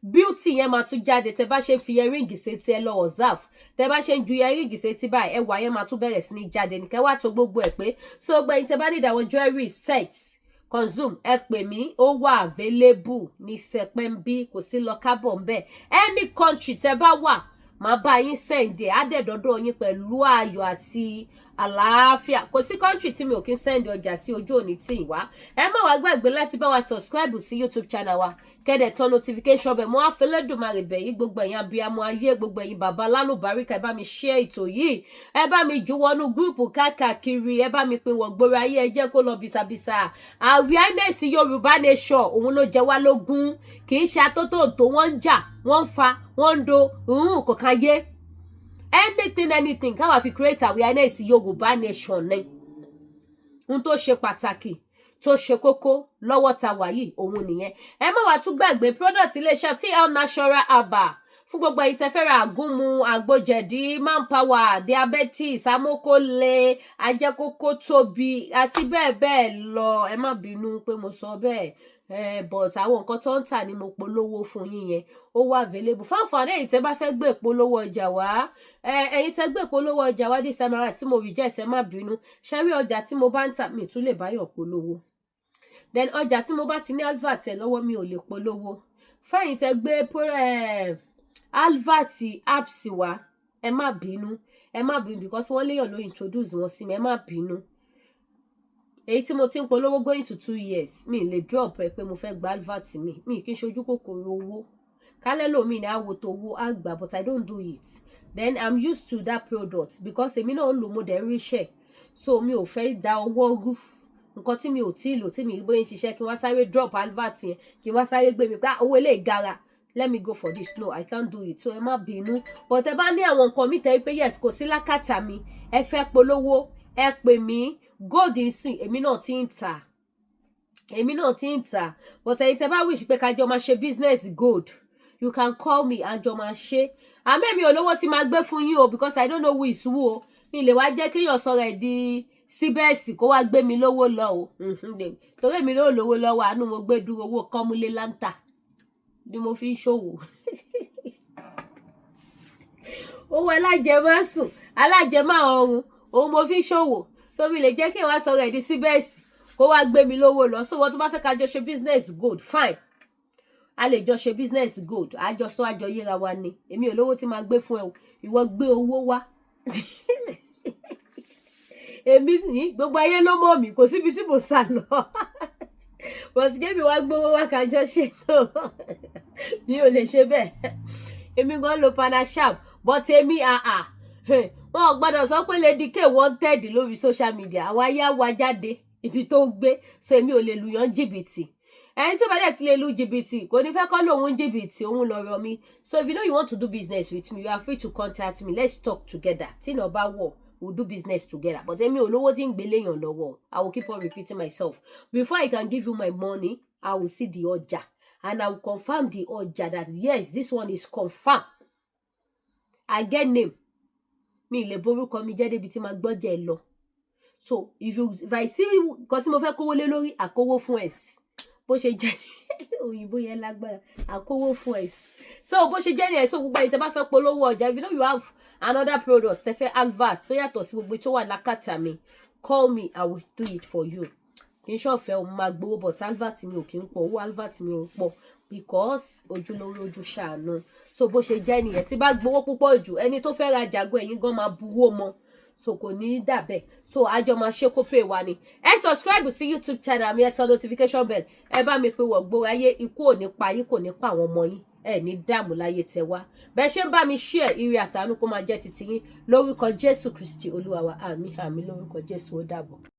beauty yẹn máa tún jáde. Tẹ́ bá ṣe fi earring sétí, ẹ lọ observe, tẹ́ bá ṣe ń ju earring sétí báyìí, ẹwà yẹn máa tún bẹ̀rẹ̀ sí ní jáde. Nìkẹ́ wá tó gbogbo ẹ̀ pé. So gbogbo ẹ̀yin tẹ́ bá need àwọn jewelry sets consume, ẹ pè mí, ó wà available ní sẹpẹ́ńbí, kò sí lọ kábọ̀ ń bẹ̀. Any country tẹ́ bá wà, màá bá yín send ẹ̀, á dẹ̀ dọ́dọ̀ yín pẹ̀lú ayọ̀ àti àlàáfíà. Kò sí country tí mi ò kí ń send ọjà sí. Ojú òní tí ì wá. Ẹ má wàá gbàgbé láti bá wa subscribe sí YouTube channel wa, kẹ́dẹ̀ tán notification bell. Mo á fẹlẹ́dùmarè bẹ̀ yín, gbogbo ẹ̀yin abiyamọ ayé, gbogbo ẹ̀yin bàbá lálùbáríkà, ẹ bá mi share ètò yìí, ẹ bá mi jù wọnú group káàkiri, ẹ bá mi pín wọ̀ gbòòrò ayé, ẹ jẹ́ kó lọ bisabisa. Awareness Yorùbá Nation, òun ló jẹ wá lógún. Kì í ṣe atótóòtó. Wọ́n ń jà, wọ́n ń fa, wọ́n ń do kò kan yé anything, anything káwa fi create awareness Yorùbá Nation ni ohun tó ṣe pàtàkì, tó ṣe kókó lọ́wọ́ ta wà yìí, òun nìyẹn. Ẹ má wàá tún gbàgbé product iléeṣẹ́ TL Natural Herbal. Fún gbogbo ẹ̀yin tẹ́ fẹ́ ra àgúnmu, àgbòjẹ̀dí, manpower, diabetes, amókólé, ajẹ́kókó tóbi àti bẹ́ẹ̀ bẹ́ẹ̀ lọ. Ẹ má bínú pé mo sọ bẹ́ẹ̀, but àwọn nǹkan tó ń tà ni mo polówó fún yín yẹn, ó wà available. Fáǹfààní ẹ̀yin tẹ́ bá fẹ́ gbé ìpolówó ọjà wá, ẹ̀yin tẹ́ gbé ìpolówó ọjà wá this time around tí mo reject, ẹ má bínú. Ṣe rí ọjà tí mo bá ń tà, mi tún lè báyọ̀ polówó. Then ọjà tí mo bá ti ní advert ẹ lọ́wọ́, mi ò lè polówó. Fẹ́yìn tẹ́ gbé advert apps wá, ẹ má bínú, ẹ má bínú, because wọ́n léèyàn ló introduce wọn sí mi. Ẹ má bínú. Èyí tí mo ti ń polówó going to 2 years, mi lè drop ẹ pé mo fẹ́ gba advert mi. Mi kì í ṣojú kòkòrò owó. Kálẹ̀ lómi ní àwò tó owó àgbà, but I don't do it. Then I'm used to that product because èmi náà ń lò, mo dẹ̀ ń ríṣẹ́, so mi ò fẹ́ da ọwọ́ rú nǹkan tí mi ò tí ì lò, tí mi rí bóyá ń ṣiṣẹ́, kí wọ́n sáré drop advert yẹn, kí wọ́n sáré gbé mi pé, "Ah, owó eléyìí gara, let me go for this." No, I can't do it, so ẹ má bínú. But ẹ bá ní àwọn nǹkan mi tẹ́ pé yes, kò sí lákàtà mi, ẹ fẹ́ polówó, ẹ pè mí. Gold nsìn, èmi náà ti ń tà, èmi náà ti ń tà, but ẹ̀yin tẹ́ bá wish pé kájọ máa ṣe business gold, you can call me, àjọ máa ṣe. Àmọ́ mi ò lówó tí máa gbé fún yín o, because I don't know who is who o. Mi lè wá jẹ́ kéèyàn sọ̀rọ̀ ẹ̀ di síbẹ̀sì kó wá gbé mi lówó lọ o, torí èmi ló lówó lọ́wọ́. Àánú mo gbé dúró, owó kọ́múlé láǹtà ni mo fi ń ṣòwò. Owó alájẹmásùn, alájẹmá ọrùn, òun mo fi ń ṣòwò. So mi lè jẹ́ kí wọ́n sọ̀rọ̀ ẹ̀ di síbẹ̀sì kó wá gbé mi lówó lọ. So wọ́n tó bá fẹ́ ká jọ ṣe business gold, fine, a lè jọ ṣe business gold. Àjọsọ, àjọ yíra wa ni. Èmi ò lówó tí máa gbé fún ẹ o, ìwọ gbé owó wá. Èmi ní gbogbo ayé ló mọ̀ mí, kò síbi tí mo sá lọ, but kémi wá gbówó wá kájọ ṣe, mi ò lè ṣe bẹ́ẹ̀. Èmi gan lo panasham, but èmi àà wọn ò gbọ́dọ̀ sọ pé Lady K wanted lórí social media, àwọn ayé á wá jáde ibi tó ń gbé. So èmi ò lè lùyàn jìbìtì. Ẹni tí ó bá dẹ̀ ti lè lu jìbìtì, kò ní fẹ́ kọ́ lòun jìbìtì, òun lọ̀rọ̀ mi. So if you know you want to do business with me, you are free to contact me. Let's talk together. Tí iná bá wọ̀, we'll do business together, but èmi ò lówó tí ń gbélé yàn lọ́wọ́. I will keep on repeating myself. Before I can give you my money, I will see the ọjà and I will confirm the ọjà that yes, this one is confirm. I get name, mi lè borúkọ mi jẹ́ débi tí máa gbọ́jà ẹ lọ. So if I see nǹkan tí mo fẹ́ kówó lé lórí, àkówó fún ẹ̀ bó ṣe jẹ́. Òyìnbó yẹn lágbára, àkówó fún ẹ̀. So bó ṣe jẹ́ nìyẹn. So gbogbo ẹ̀yin tẹ́ bá fẹ́ polówó ọjà, if you know you have another product tẹ́ fẹ́ advert tó yàtọ̀ sí gbogbo tó wà lákàtà mi, call me, I will do it for you. Kì í ṣọ̀fẹ́ o, máa gbowó, but advert mi ò kì í pọ̀, owó advert mi ò ń pọ̀ because ojúlówó lójú ṣàánú. So bó ṣe jẹ́ nìyẹn. Tí bá gbowó púpọ̀ jù, ẹni tó fẹ́ ra jàgbọ́, ẹ̀yin gan máa buwó mọ́, so kò ní í dà bẹ́ẹ̀. So àjọ máa ṣe kó pè wá ni. Ẹ subscribe sí YouTube channel mi, ẹ tan notification bell, ẹ bá mi pé wọ̀ gbó ayé. Ikú ò ní pa yín, kò ní pa àwọn ọmọ yín, ẹ ní dààmú láyé tẹ wá. Bẹ́ẹ̀ ṣe ń bá mi share, ire àtàánú kó máa jẹ́ titi yín lórúkọ Jésù Kristi Olúwa wa. Àmín, àmín lórúkọ Jésù. Ó dàbọ̀.